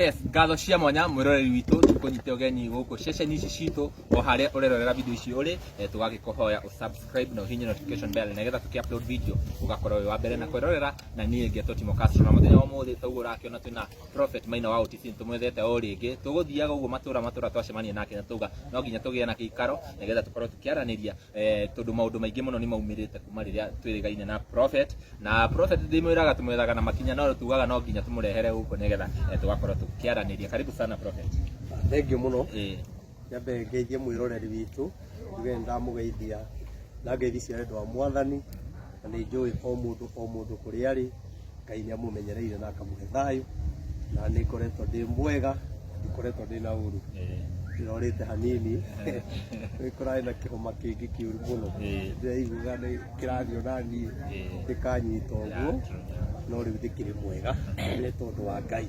Yes, ngatho cia mwanya mwiroreri witũ tũkũnyite ũgeni gũkũ ceceni ici citũ o harĩa ũrerorera video ici ũrĩ tũgagĩkũhoya ũsubscribe na ũhihinye notification bell nĩgetha tũkĩ upload video ũgakorwo wĩ wa mbere na kwĩrorera. Na niĩ ngetwo Timo Castro, na mũthenya wa ũmũthĩ toguo ũrakĩona twĩna Prophet Maina wa OTC, tũmwethete o rĩngĩ. Tũgũthiaga ũguo matũra matũra twacemania nake na tauga no nginya tũgĩe na gĩikaro nĩgetha tũkorwo tũkĩaranĩria, tondũ maũndũ maingĩ mũno nĩ maumĩrĩte kuma rĩrĩa twĩrĩgaine na Prophet. Na Prophet ndĩmwĩraga tũmwethaga na makinya, no tugaga no nginya tũmũrehere gũkũ nĩgetha tũgakorwo tũkĩaranĩria. Karibu sana, Prophet. Thengiũ mũno. Nyambe ngeithie mwĩroreri witũ, njuge nĩ ndamũgeithia na ngeithi cia wendo wa Mwathani, na nĩ njũĩ o mũndũ o mũndũ kũrĩa arĩ, Ngai nĩ amũmenyereire na akamũhe thayũ, na nĩ ngoretwo ndĩ mwega, ndikoretwo ndĩ na ũru. Ndĩrorĩte hanini, nĩ kũrarĩ na kĩhoma kĩngĩ kĩũru mũno. Ndĩraiguaga nĩ kĩrathiĩ ona niĩ gĩkanyita ũguo, no rĩu ndĩkĩrĩ mwega nĩ tondũ wa Ngai.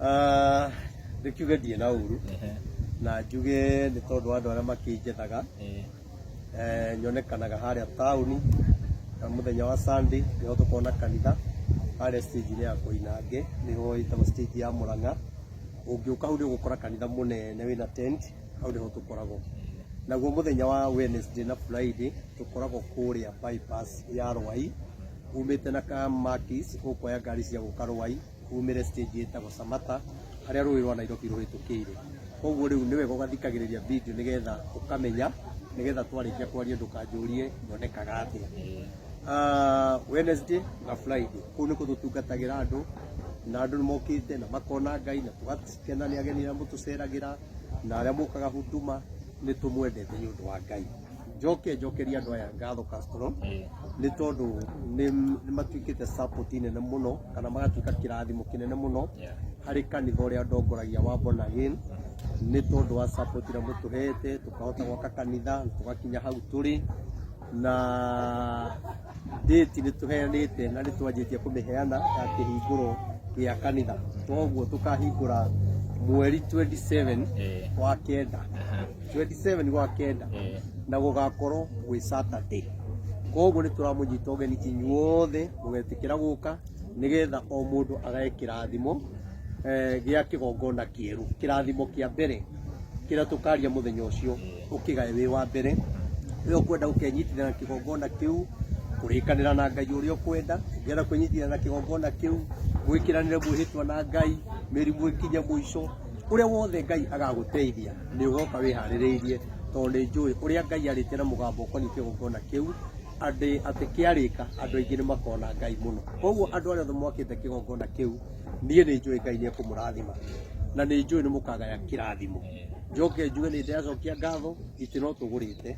Ah, ndĩkiuge ndirĩ na ũru, na njuge nĩ tondũ wa andũ arĩa makĩnjethaga. Nyonekanaga harĩa taũni na mũthenya wa Sunday nĩho tũkoragwo na kanitha harĩa stage-inĩ ya Koinange, nĩho ĩtagwo stage ya Mũrang'a. Ũngĩũka hau nĩ ũgũkora kanitha mũnene wĩna tent, hau nĩho tũkoragwo. Naguo mũthenya wa Wednesday na Friday tũkoragwo kũrĩa bypass ya Rwai, umĩte na Kamakis ũkoya ngari cia gũka Rwai, umĩre stage ĩtagwo Samata harĩa rũĩ rwa Nairobi rũhĩtũkĩire. Koguo rĩu nĩ wega ũgathikagĩrĩria video nĩgetha ũkamenya, nĩgetha twarĩkia kwaria ndũkanjũrie nyonekaga atĩa. Wednesday na Friday kũu nĩkuo tũtungatagĩra andũ, na andũ nĩ mokĩte na makona Ngai na tũgakena nĩ ageni arĩa mũtũceragĩra na arĩa mũkaga huduma, nĩ tũmwendete nĩ ũndũ wa Ngai. Njoke njokerie andũ aya ngatho, Castro, nĩ tondũ nĩ matuĩkĩte support nene mũno kana magatuĩka kĩrathimo kĩnene mũno harĩ kanitha ũrĩa ndongoragia wa Born Again, nĩ tondũ wa support ĩrĩa mũtũhete tũkahota gwaka kanitha tũgakinya hau tũrĩ. Na date nĩ tũheanĩte na nĩ twanjĩtie kũmĩheana ya kĩhingũro gĩa kanitha, koguo tũkahingũra mweri 27 wa kenda, 27 wa kenda, na gũgakorwo gwĩ Saturday. Koguo nĩ tũramũnyita ũgeni inyuothe mũgetĩkĩra gũka nĩgetha o mũndũ agae kĩrathimo gĩa kĩgongona kĩerũ, kĩrathimo kĩa mbere kĩrĩa tũkaria mũthenya ũcio, ũkĩgae wĩ wa mbere. We ũkwenda ũkenyitithania na kĩgongona kĩu, kũrĩkanĩra na Ngai ũrĩa ũkwenda, ũngĩenda kwĩnyitithania na kĩgongona kĩu, mwĩkĩranĩre mwĩhĩtwa na Ngai, mĩrimũ ĩkinye mũico, ũrĩa wothe Ngai agagũteithia nĩ ũgoka wĩharĩrĩirie, tondũ nĩ njũĩ ũrĩa Ngai arĩtie na mũgambo ũkoniĩ kĩgongona kĩu, andĩ atĩ kĩarĩka andũ aingĩ nĩ makona Ngai mũno. Koguo andũ arĩa othe mwakĩte kĩgongona kĩu, niĩ nĩ njũĩ Ngai nĩ ekũmũrathima na nĩ njũĩ nĩ mũkagaya kĩrathimo. Njoke njuge nĩ ndĩracokia ngatho, itĩ no tũgũrĩte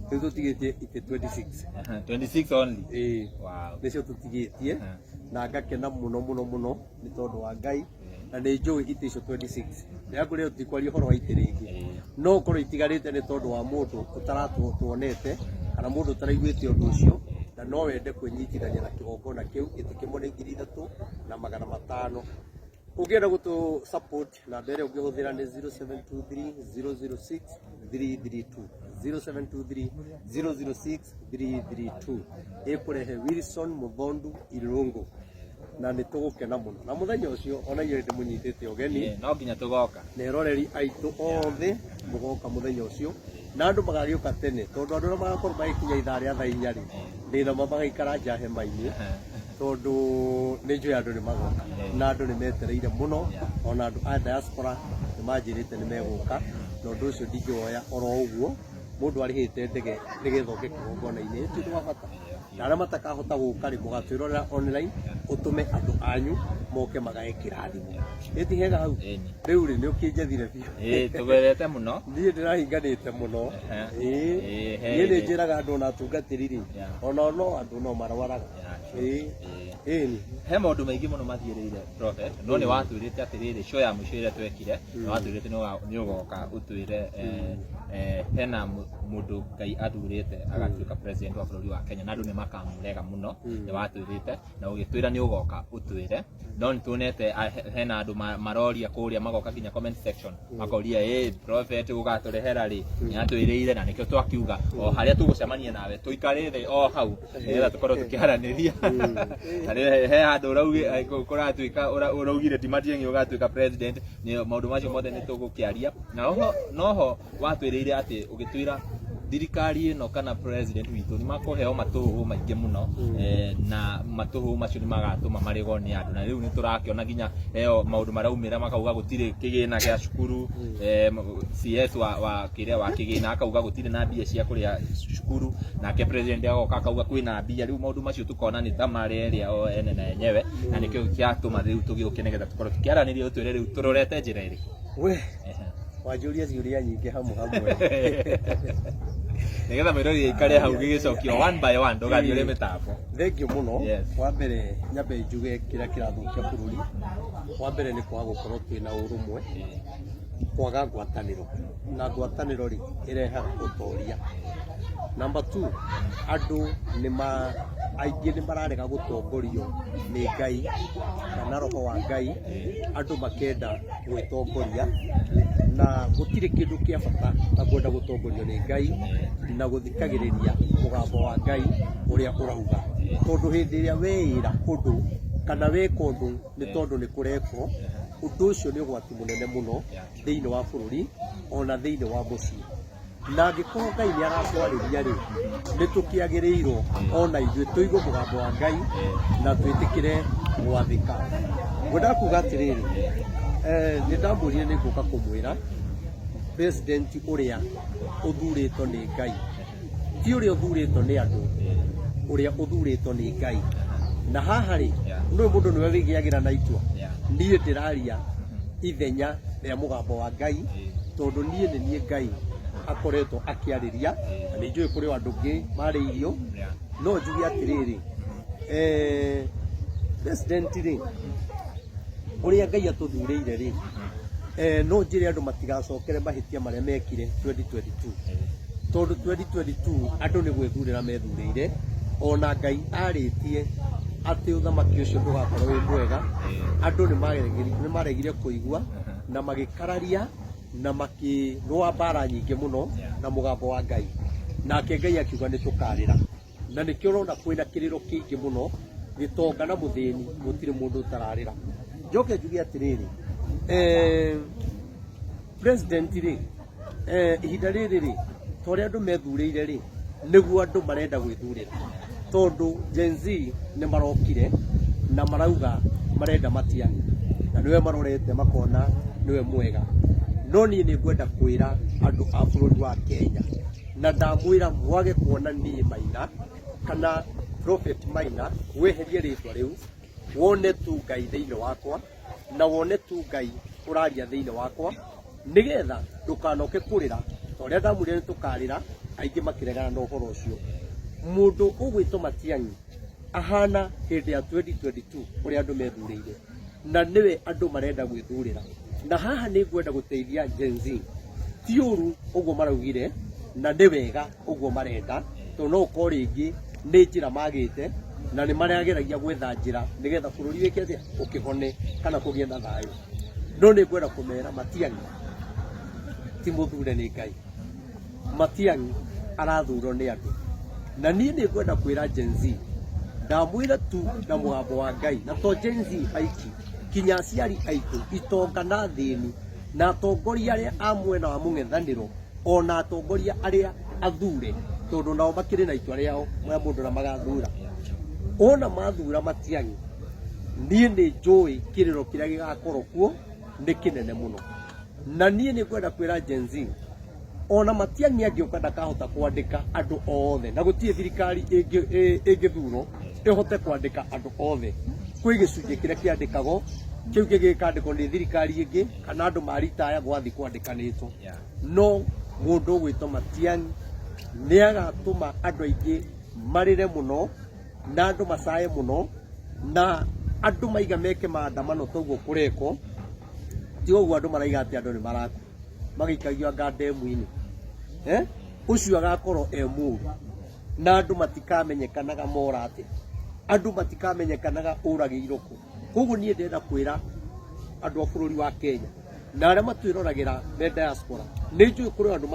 rĩu, tũtigĩtie itĩ 26. 26 only? Ĩĩ. Nĩcio tũtigĩtie, na ngakena mũno mũno mũno nĩ tondũ wa Ngai, na nĩ njũĩ itĩ icio 26 ndĩrakwĩra tũtikwaria ũhoro wa itĩ rĩngĩ, no ũkorwo itigarĩte nĩ tondũ wa mũndũ ũtaratuonete kana mũndũ ũtaraiguĩte ũndũ ũcio na no wende kwĩnyitithania na kĩgongona kĩu. Gĩtĩ kĩmwe nĩ 3500. Ũngĩenda gũtũ support, namba ĩrĩa ũngĩhũthĩra nĩ 0723 006 332, 0723 006 332, ĩkũrehe Wilson Muthondu Irũngũ, na nĩ tũgũkena mũno na mũthenya ũcio ona inyuĩ ndĩmũnyitĩte ũgeni. No nginya tũgoka. Na eroreri aitũ othe mũgoka mũthenya ũcio, na andũ magagĩũka tene tondũ andũ arĩa magakorwo magĩkinya ithaa rĩa thaa 4 rĩ, ndĩna ma magaikara nja hema-inĩ, tondũ nĩ njũĩ andũ nĩ magoka na andũ nĩ metereire mũno. Ona andũ a diaspora nĩ manjĩrĩte nĩ megũka, na ũndũ ũcio ndingĩwoya oro ũguo. Mũndũ arĩhĩte ndege nĩgetha oke kĩgongona-inĩ, ti ũndũ wa bata. Na arĩa matakahota gũka rĩ, mũgatwĩrorera online, ũtũme andũ anyu moke magae kĩrathimo. Ĩti hega hau. Rĩu rĩ, nĩ ũkĩnjethire biũ. Ĩĩ, tũgwethete mũno. Niĩ ndĩrahinganĩte mũno. Ĩĩ. He Niĩ nĩ rĩ. njĩraga andũ ona atungatĩri rĩ, ona no andũ no marwaraga. True. Ĩĩ. Ĩni. He maũndũ maingĩ mũno mathiĩrĩire, Prophet, no nĩ watwĩrĩte atĩrĩrĩ, show ya mũico ĩrĩa twekire, nĩ watwĩrĩte nĩ ũgoka ũtwĩre. Hena mũndũ Ngai athurĩte agatuĩka president wa bũrũri wa Kenya, na andũ nĩ makamũrega mũno. Nĩ watwĩrĩte na ũgĩtwĩra nĩ ũgoka ũtwĩre, no nĩ tuonete hena andũ maroria kũrĩa, magoka nginya comment section makoria, "Ĩ prophet ũgatũrehera rĩ?" Nĩ atwĩrĩire, na nĩkĩo twakiuga o harĩa tũgũcemania nawe tũikare thĩ o hau nĩgetha tũkorwo tũkĩaranĩria. Na rĩ he handũ kũratuĩka ũraugire ti Matiang'i ũgatuĩka president. Nĩ maũndũ macio mothe nĩ tũgũkĩaria, na oho noho watwĩrĩire atĩ ũgĩtwĩra thirikari ĩno kana president witũ nĩ makũheo matũhũhũ maingĩ mũno, na matũhũhũ macio nĩ magatũma marĩgwo nĩ andũ. Na rĩu nĩ tũrakĩona nginya eo maũndũ maraumĩra, makauga gũtirĩ kĩgĩna gĩa cukuru. CS wa kĩrĩa wa kĩgĩna akauga gũtirĩ na mbia cia kũrĩa cukuru, nake president agoka akauga kwĩna mbia. Rĩu maũndũ macio tũkona nĩ ta marerĩa o ene na enyewe, na nĩkĩo kĩatũma rĩu tũgĩũke nĩgetha tũkorwo tũkĩaranĩria, ũtwĩre rĩu tũrorete njĩra ĩrĩkũ. We wanjũria ciũria nyingĩ hamwe hamwe. Nĩgetha mwĩrori aikare hau gĩgĩcokio one by one, ndũgathiĩ ũrĩ mĩtambo. Thengiũ mũno. Wa mbere nyambe njuge kĩrĩa kĩrathũkia bũrũri, wa mbere nĩ kwaga gũkorwo twĩna ũrũmwe, kwaga ngwatanĩro, na ngwatanĩro rĩ ĩrehaga ũtoria. Number two, andũ nĩ ma aingĩ nĩ mararega gũtongorio nĩ Ngai kana roho wa Ngai, andũ makenda gwĩtongoria, na gũtirĩ kĩndũ kĩa bata ta kwenda gũtongorio nĩ Ngai na gũthikagĩrĩria mũgambo wa Ngai ũrĩa ũrauga, tondũ hĩndĩ ĩrĩa weĩra ũndũ kana weka ũndũ nĩ tondũ nĩ kũrekwo, ũndũ ũcio nĩ ũgwati mũnene mũno thĩinĩ wa bũrũri ona thĩinĩ wa mũciĩ. Na angĩkorwo Ngai nĩ aratwarĩria rĩ, nĩ tũkĩagĩrĩirwo ona ithuĩ tũigue mũgambo wa Ngai na twĩtĩkĩre gwathĩka. Ngwendaga kuga atĩrĩrĩ, nĩ ndamwĩrire nĩ ngũka kũmwĩra president ũrĩa ũthurĩtwo nĩ Ngai, ti ũrĩa ũthurĩtwo nĩ andũ, ũrĩa ũthurĩtwo nĩ Ngai. Na haha rĩ, nũĩ mũndũ nĩwe wĩgĩagĩra na itua. Niĩ ndĩraria ithenya rĩa mũgambo wa Ngai, tondũ niĩ nĩ niĩ Ngai akoretwo akĩarĩria, na nĩ njũĩ kũrĩ o andũ angĩ marĩirio. No njuge atĩrĩrĩ, president rĩ, ũrĩa Ngai atũthurĩire rĩ, no njĩre andũ matigacokere mahĩtia marĩa mekire 2022, tondũ 2022 andũ nĩ gwĩthurĩra methurĩire, ona Ngai arĩtie atĩ ũthamaki ũcio ndũgakorwo wĩ mwega. Andũ nĩ maregire kũigua na magĩkararia na makĩrũa mbara nyingĩ mũno na mũgambo wa Ngai, nake Ngai akiuga nĩ tũkarĩra, na nĩkĩo ũrona kwĩna kĩrĩro kĩingĩ mũno, gĩtonga na mũthĩni gũtirĩ mũndũ ũtararĩra. Njoke njuge atĩrĩrĩ, president rĩ, ihinda rĩrĩ rĩ, ta ũrĩa andũ methurĩire rĩ, nĩguo andũ marenda gwĩthurĩra, tondũ Gen Z nĩ marokire na marauga marenda Matiang'i, na nĩwe marorete makona nĩwe mwega. No niĩ nĩ ngwenda kwĩra andũ a bũrũri wa Kenya, na ndamwĩra mwage kuona niĩ Maina kana Prophet Maina, weherie rĩtwa rĩu, wone tu Ngai thĩinĩ wakwa, na wone tu Ngai ũraria thĩinĩ wakwa, nĩgetha ndũkanoke kũrĩra ta ũrĩa ndamwĩrire nĩ tũkarĩra, aingĩ makĩregana na ũhoro ũcio. Mũndũ ũgwĩtwo Matiang'i ahana hĩndĩ ya 2022 ũrĩa andũ methurĩire, na nĩwe andũ marenda gwĩthurĩra. Na haha nĩ ngwenda gũteithia Gen Z, ti ũru ũguo maraugire na nĩ wega ũguo marenda, tondũ no ũkorwo rĩngĩ nĩ njĩra magĩte na nĩ marageragia gwetha njĩra nĩgetha bũrũri wĩke atĩa, ũkĩhone kana kũgĩe na thayũ. No nĩ ngwenda kũmera Matiang'i ti mũthure nĩ Ngai, Matiang'i arathurwo nĩ andũ. Na niĩ nĩ ngwenda kwĩra Gen Z, ndamwĩra tu na mũgambo wa Ngai, na to Gen Z aiki, kinya aciari aitũ, itonga na thĩni, na atongoria arĩa a mwena wa mũng'ethanĩro, ona atongoria arĩa athure, tondũ nao makĩrĩ na itua rĩao rĩa mũndũ ũrĩa magathura. Ona mathura Matiang'i, niĩ nĩ njũĩ kĩrĩro kĩrĩa gĩgakorwo kuo nĩ kĩnene mũno. Na niĩ nĩ ngwenda kwĩra Gen Z, ona Matiang'i angĩũka ndakahota kwandĩka andũ othe, na gũtirĩ thirikari ĩngĩthurwo ĩhote kwandĩka andũ othe. Kwĩ gĩcunjĩ kĩrĩa kĩandĩkagwo, kĩu kĩngĩ gĩkandĩkwo nĩ thirikari ĩngĩ, kana andũ maritaya gwathiĩ kwandĩkanĩtwo. No mũndũ ũgwĩtwo Matiang'i nĩ agatũma andũ aingĩ marĩre mũno, na andũ macaye mũno, na andũ maiga meke maandamano toguo kũrekwo. Ti ũguo andũ maraiga atĩ andũ nĩ marakua magĩikagio anga ndemu-inĩ. Eh? Ũcio agakorwo e mũũru na andũ matikamenyekanaga mora atĩa, andũ matikamenyekanaga ũragĩirwo kũ. Koguo niĩ ndĩrenda kwĩra andũ a bũrũri wa Kenya na arĩa matwĩroragĩra me diaspora, nĩ njũĩ kũrĩ andũ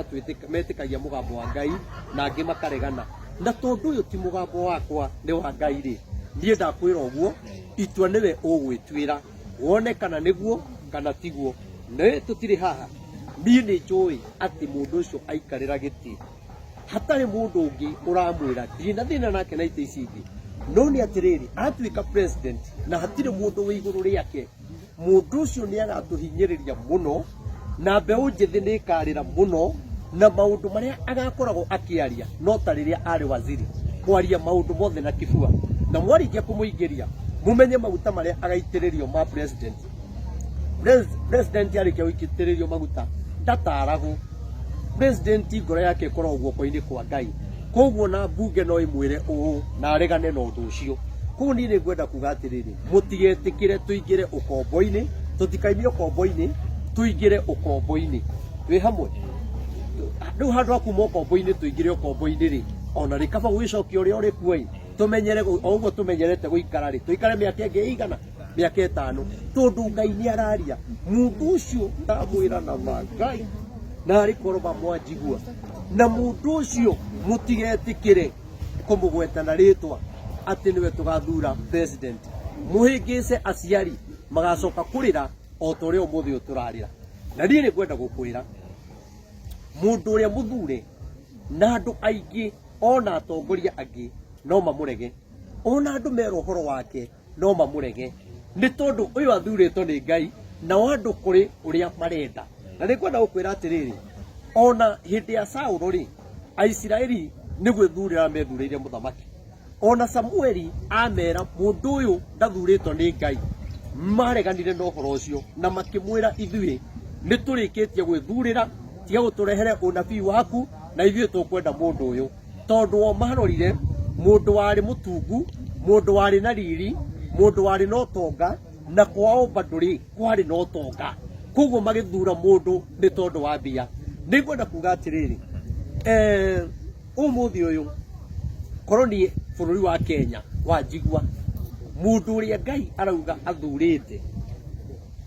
metĩkagia mũgambo wa Ngai na angĩ makaregana, na tondũ ũyũ ti mũgambo wakwa nĩ wa Ngai rĩ, niĩ ndakwĩra ũguo, itua nĩwe ũgwĩtuĩra wone kana nĩguo kana tiguo. Nĩ tũtirĩ haha, niĩ nĩ njũĩ atĩ mũndũ ũcio aikarĩra gĩtĩ hatarĩ mũndũ ũngĩ ũramwĩra, ndirĩ na thĩna nake na itĩ ici ingĩ, no nĩ atĩrĩrĩ, atuĩka president na hatirĩ mũndũ wĩ igũrũ rĩake, mũndũ ũcio nĩ agatũhinyĩrĩria mũno na mbeũ njĩthĩ nĩ ĩkarĩra mũno, na maũndũ marĩa agakoragwo akĩaria no ta rĩrĩa arĩ waziri, kwaria maũndũ mothe na kĩbua. Na mwarĩkia kũmũingĩria mũmenye maguta marĩa agaitĩrĩrio ma president. President arĩkia gũitĩrĩrio maguta ndataragwo. President ngoro yake ĩkoragwo guoko-inĩ kwa Ngai, koguo na mbunge no ĩmwĩre ũũ na aregane na ũndũ ũcio. Koguo niĩ nĩ ngwenda kuga atĩrĩrĩ, mũtigetĩkĩre tũingĩre ũkombo-inĩ, tũtikaimie ũkombo-inĩ, tũingĩre ũkombo-inĩ. Twĩ hamwe? Rĩu handũ ha kuma ũkombo-inĩ tũingĩre ũkombo-inĩ rĩ, ona rĩ kaba gũgĩcokia ũrĩa ũrĩ kuo ĩ, tũmenyere o ũguo tũmenyerete gũikara rĩ, tũikare mĩaka ĩngĩ ĩigana? Mĩaka ĩtano. Tondũ Ngai nĩ araria, mũndũ ũcio ndamwĩra na ma Ngai na arĩ korwo mamwanjigua, na mũndũ ũcio mũtigetĩkĩre kũmũgweta na rĩtwa atĩ nĩwe tũgathura president. Mũhĩngĩce aciari magacoka kũrĩra o ta ũrĩa ũmũthĩ ũyũ tũrarĩra. Na niĩ nĩ ngwenda gũkwĩra mũndũ ũrĩa mũthure na andũ aingĩ ona atongoria angĩ no mamũrege, ona andũ mera ũhoro wake no mamũrege, nĩ tondũ ũyũ athurĩtwo nĩ Ngai nao andũ kũrĩ ũrĩa marenda. Na nĩ ngwenda gũkwĩra atĩrĩrĩ, ona hĩndĩ ya Saũlũ rĩ, Aisiraeli nĩ gwĩthurĩra methurĩire mũthamaki. Ona Samueli amera mũndũ ũyũ ndathurĩtwo nĩ Ngai, mareganire na ũhoro ũcio na makĩmwĩra ithuĩ nĩ tũrĩkĩtie gwĩthurĩra, tiga gũtũrehere ũnabii waku na ithuĩ tũkwenda mũndũ ũyũ. Tondũ o marorire mũndũ warĩ mũtungu, mũndũ warĩ na riri, mũndũ warĩ na ũtonga, na kwao bado rĩ kwarĩ na ũtonga, koguo magĩthura mũndũ nĩ tondũ wa mbia. Nĩ ngwenda kuga atĩrĩrĩ, ũmũthĩ ũyũ korwo niĩ bũrũri wa Kenya wanjigua, mũndũ ũrĩa Ngai arauga athurĩte,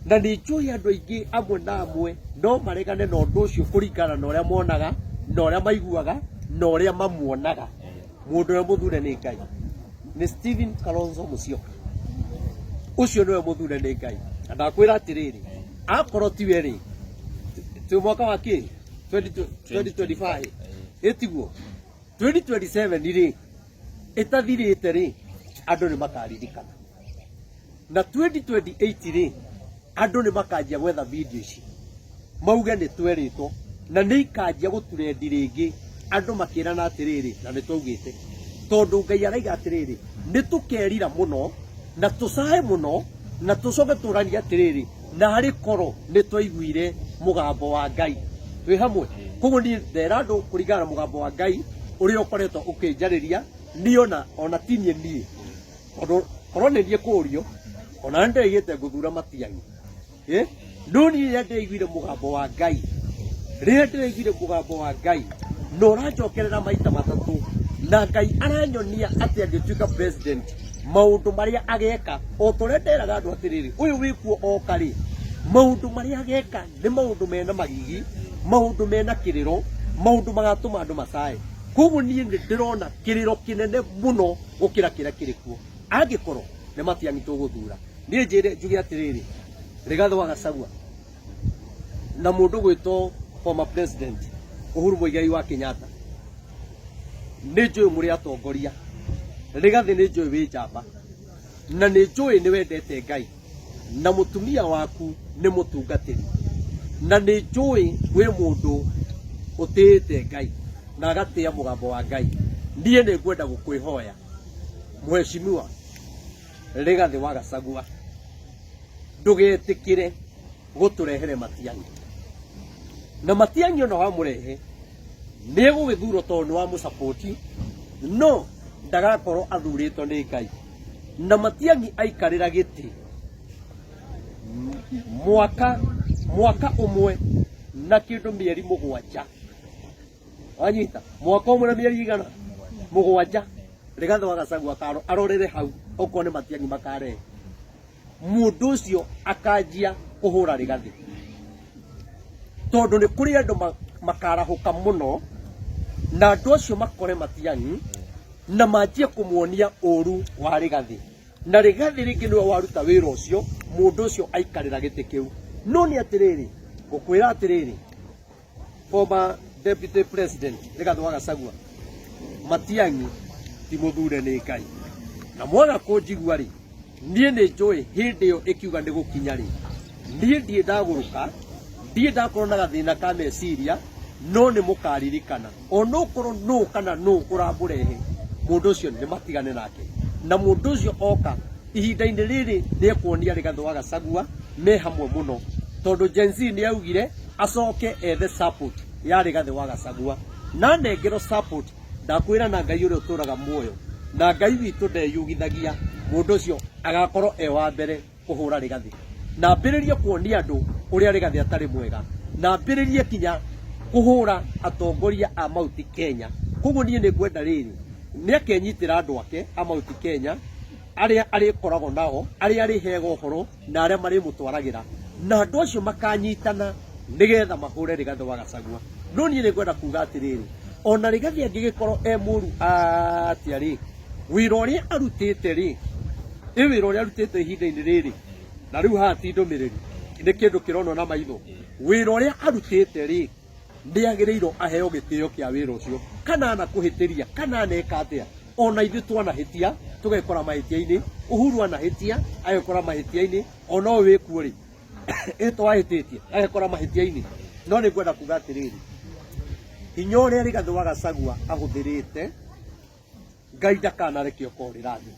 na nĩ njũĩ andũ aingĩ amwe na amwe no maregane na ũndũ ũcio kũringana na ũrĩa monaga na ũrĩa maiguaga na ũrĩa mamuonaga. Mũndũ ũrĩa mũthure nĩ Ngai nĩ Stephen Kalonzo Musyoka, ũcio nĩwe mũthure nĩ Ngai. Na ndakwĩra atĩrĩrĩ, akorwo tiwe rĩ, twĩ mwaka wa kĩ 2025 ĩtiguo 2027 rĩ ĩtathirĩte rĩ, andũ nĩ makaririkana. Na 2028 rĩ, andũ nĩ makanjia gwetha video ici mauge nĩ twerĩtwo, na nĩ ikanjia gũturendi rĩngĩ, andũ makĩrana atĩrĩrĩ, na nĩ twaugĩte, tondũ Ngai araiga atĩrĩrĩ, nĩ tũkerira mũno na tũcae mũno na tũcoke tũranie atĩrĩrĩ, na arĩ korwo nĩ twaiguire mũgambo wa Ngai. Twĩ hamwe? Koguo niĩ ndera andũ kũringana na mũgambo wa Ngai ũrĩa ũkoretwo ũkĩnjarĩria niĩ, ona ti niĩ niĩ, tondũ korwo nĩ niĩ kũrio ona nĩ ndĩraigĩte ngũthura Matiang'i. No niĩ rĩrĩa ndĩraiguire mũgambo wa Ngai, rĩrĩa ndĩraiguire mũgambo wa Ngai na ũranjokerera maita matatũ, na Ngai aranyonia atĩ angĩtuĩka president maũndũ marĩa ageka, o ta ũrĩa nderaga andũ atĩrĩrĩ, ũyũ wĩkuo oka rĩ, maũndũ marĩa ageka nĩ maũndũ mena magigi, maũndũ mena kĩrĩro, maũndũ magatũma andũ macae. Koguo niĩ nĩ ndĩrona kĩrĩro kĩnene mũno gũkĩra kĩrĩa kĩrĩ kuo angĩkorwo nĩ Matiang'i tũgũthura. Niĩ njĩre njuge atĩrĩrĩ, Rigathĩ wa Gachagua na mũndũ gwĩtwo former president Uhuru Muigai wa Kenyatta, nĩ njũĩ mũrĩ atongoria. Rigathĩ nĩ njũĩ wĩ njamba, na nĩ njũĩ nĩ wendete Ngai, na mũtumia waku nĩ mũtungatĩri, na nĩ njũĩ wĩ mũndũ ũtĩĩte Ngai na agatĩa mũgambo wa Ngai. Niĩ nĩ ngwenda gũkwĩhoya Mheshimiwa Rigathĩ wa Gachagua, ndũgetĩkĩre gũtũrehere Matiang'i. Na Matiang'i ona wamũrehe nĩ egũgĩthurwo tondũ nĩ wamũcapoti, no ndagakorwo athurĩtwo nĩ Ngai. Na Matiang'i aikarĩra gĩtĩ mwaka ũmwe na kĩndũ mĩeri 7, Wanyita mwaka ũmwe na mĩeri igana mũgwanja Rigathĩ wa Gachagua akaro arorere hau okorwo nĩ Matiang'i makarehe mũndũ ũcio akanjia kũhũra Rigathĩ tondũ nĩ kũrĩ andũ makarahũka mũno na andũ acio makore Matiang'i na manjie kũmuonia ũru wa Rigathĩ na Rigathĩ rĩngĩ nĩwe waruta wĩra ũcio mũndũ ũcio aikarĩra gĩtĩ kĩu. No nĩ atĩrĩrĩ, ngũkwĩra atĩrĩrĩ, former deputy president Rigathĩ wa Gachagua, Matiang'i ti mũthure nĩ Ngai. Na mwaga kũnjigua rĩ, niĩ nĩ njũĩ hĩndĩ ĩyo ĩkiuga nĩ gũkinya rĩ, niĩ ndirĩ ndagũrũka, ndirĩ ndakorwo na gathĩna ka meciria, no nĩ mũkaririkana. Ona okorwo nũ kana nũ ũramũrehe, mũndũ ũcio nĩ matigane nake. Na mũndũ ũcio oka, ihinda-inĩ rĩrĩ nĩ ekuonia Rigathĩ wa Gachagua me hamwe mũno. Tondũ Gen Z nĩ augire acoke ethe support ya Rigathĩ wa Gachagua. Na anengerwo support, ndakwĩra na Ngai ũrĩa ũtũraga muoyo, na Ngai witũ ndeyugithagia, mũndũ ũcio agakorwo e wa mbere kũhũra Rigathĩ. Na ambĩrĩrie kuonia andũ ũrĩa Rigathĩ atarĩ mwega. Na ambĩrĩrie kinya kũhũra atongoria a Mount Kenya. Koguo niĩ nĩ ngwenda rĩrĩ, nĩ akenyitĩra andũ ake a Mount Kenya, arĩa arĩkoragwo nao, arĩa arĩheaga ũhoro, na arĩa marĩmũtwaragĩra. Na andũ acio makanyitana nĩgetha mahũre Rigathĩ wa Gachagua. No niĩ nĩ ngwenda kuga atĩrĩrĩ, ona Rigathĩ angĩgĩkorwo e mũru atĩa rĩ, wĩra ũrĩa arutĩte rĩ, ĩ wĩra ũrĩa arutĩte ihinda-inĩ rĩrĩ, na rĩu haha ti ndũmĩrĩri, nĩ kĩndũ kĩronwo na maitho. Wĩra ũrĩa arutĩte rĩ, nĩ agĩrĩirwo aheo gĩtĩo kĩa wĩra ũcio, kana anakũhĩtĩria, kana aneka atĩa. Ona ithuĩ twanahĩtia, tũgekora mahĩtia-inĩ, Uhuru anahĩtia, agekora mahĩtia-inĩ, ona ũyũ wĩkuo rĩ, ĩ twahĩtĩtie, agekora mahĩtia-inĩ. No nĩ ngwenda kuga atĩrĩrĩ, hinya ũrĩa Rigathĩ wa Gachagua ahũthĩrĩte, Ngai ndakanareke ũkorĩra thĩ.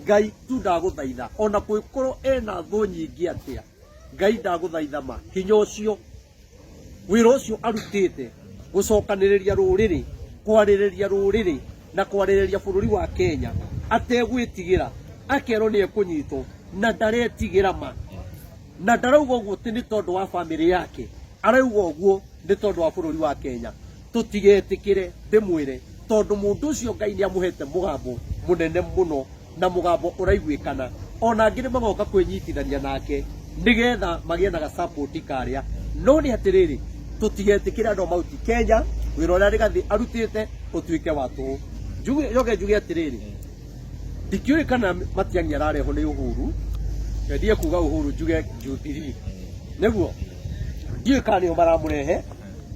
Ngai tu ndagũthaitha, ona kũngĩkorwo ena thũ nyingĩ atĩa, Ngai ndagũthaitha ma, hinya ũcio, wĩra ũcio arutĩte, gũcokanĩrĩria rũrĩrĩ, kwarĩrĩria rũrĩrĩ, na kwarĩrĩria bũrũri wa Kenya, ategwĩtigĩra, akerwo nĩ ekũnyitwo, na ndaretigĩra ma. Na ndarauga ũguo ti nĩ tondũ wa bamĩrĩ yake, arauga ũguo nĩ tondũ wa bũrũri wa Kenya. Tũtigetĩkĩre, ndĩmwĩre, tondũ mũndũ ũcio Ngai nĩ amũhete mũgambo mũnene mũno na mũgambo ũraiguĩkana. Ona angĩ nĩ magoka kwĩnyitithania nake nĩgetha magĩe na ga-support karĩa. No nĩ atĩrĩrĩ, tũtigetĩkĩre andũ a Mount Kenya wĩra ũrĩa Rigathĩ arutĩte ũtuĩke wa tũhũ. Njuge njoke njuge atĩrĩrĩ, ndikĩũĩ kana Matiang'i ararehwo nĩ Uhuru, ndige kuga Uhuru njuge Jubilee. Nĩguo? Ndiũĩ kana nĩo maramũrehe,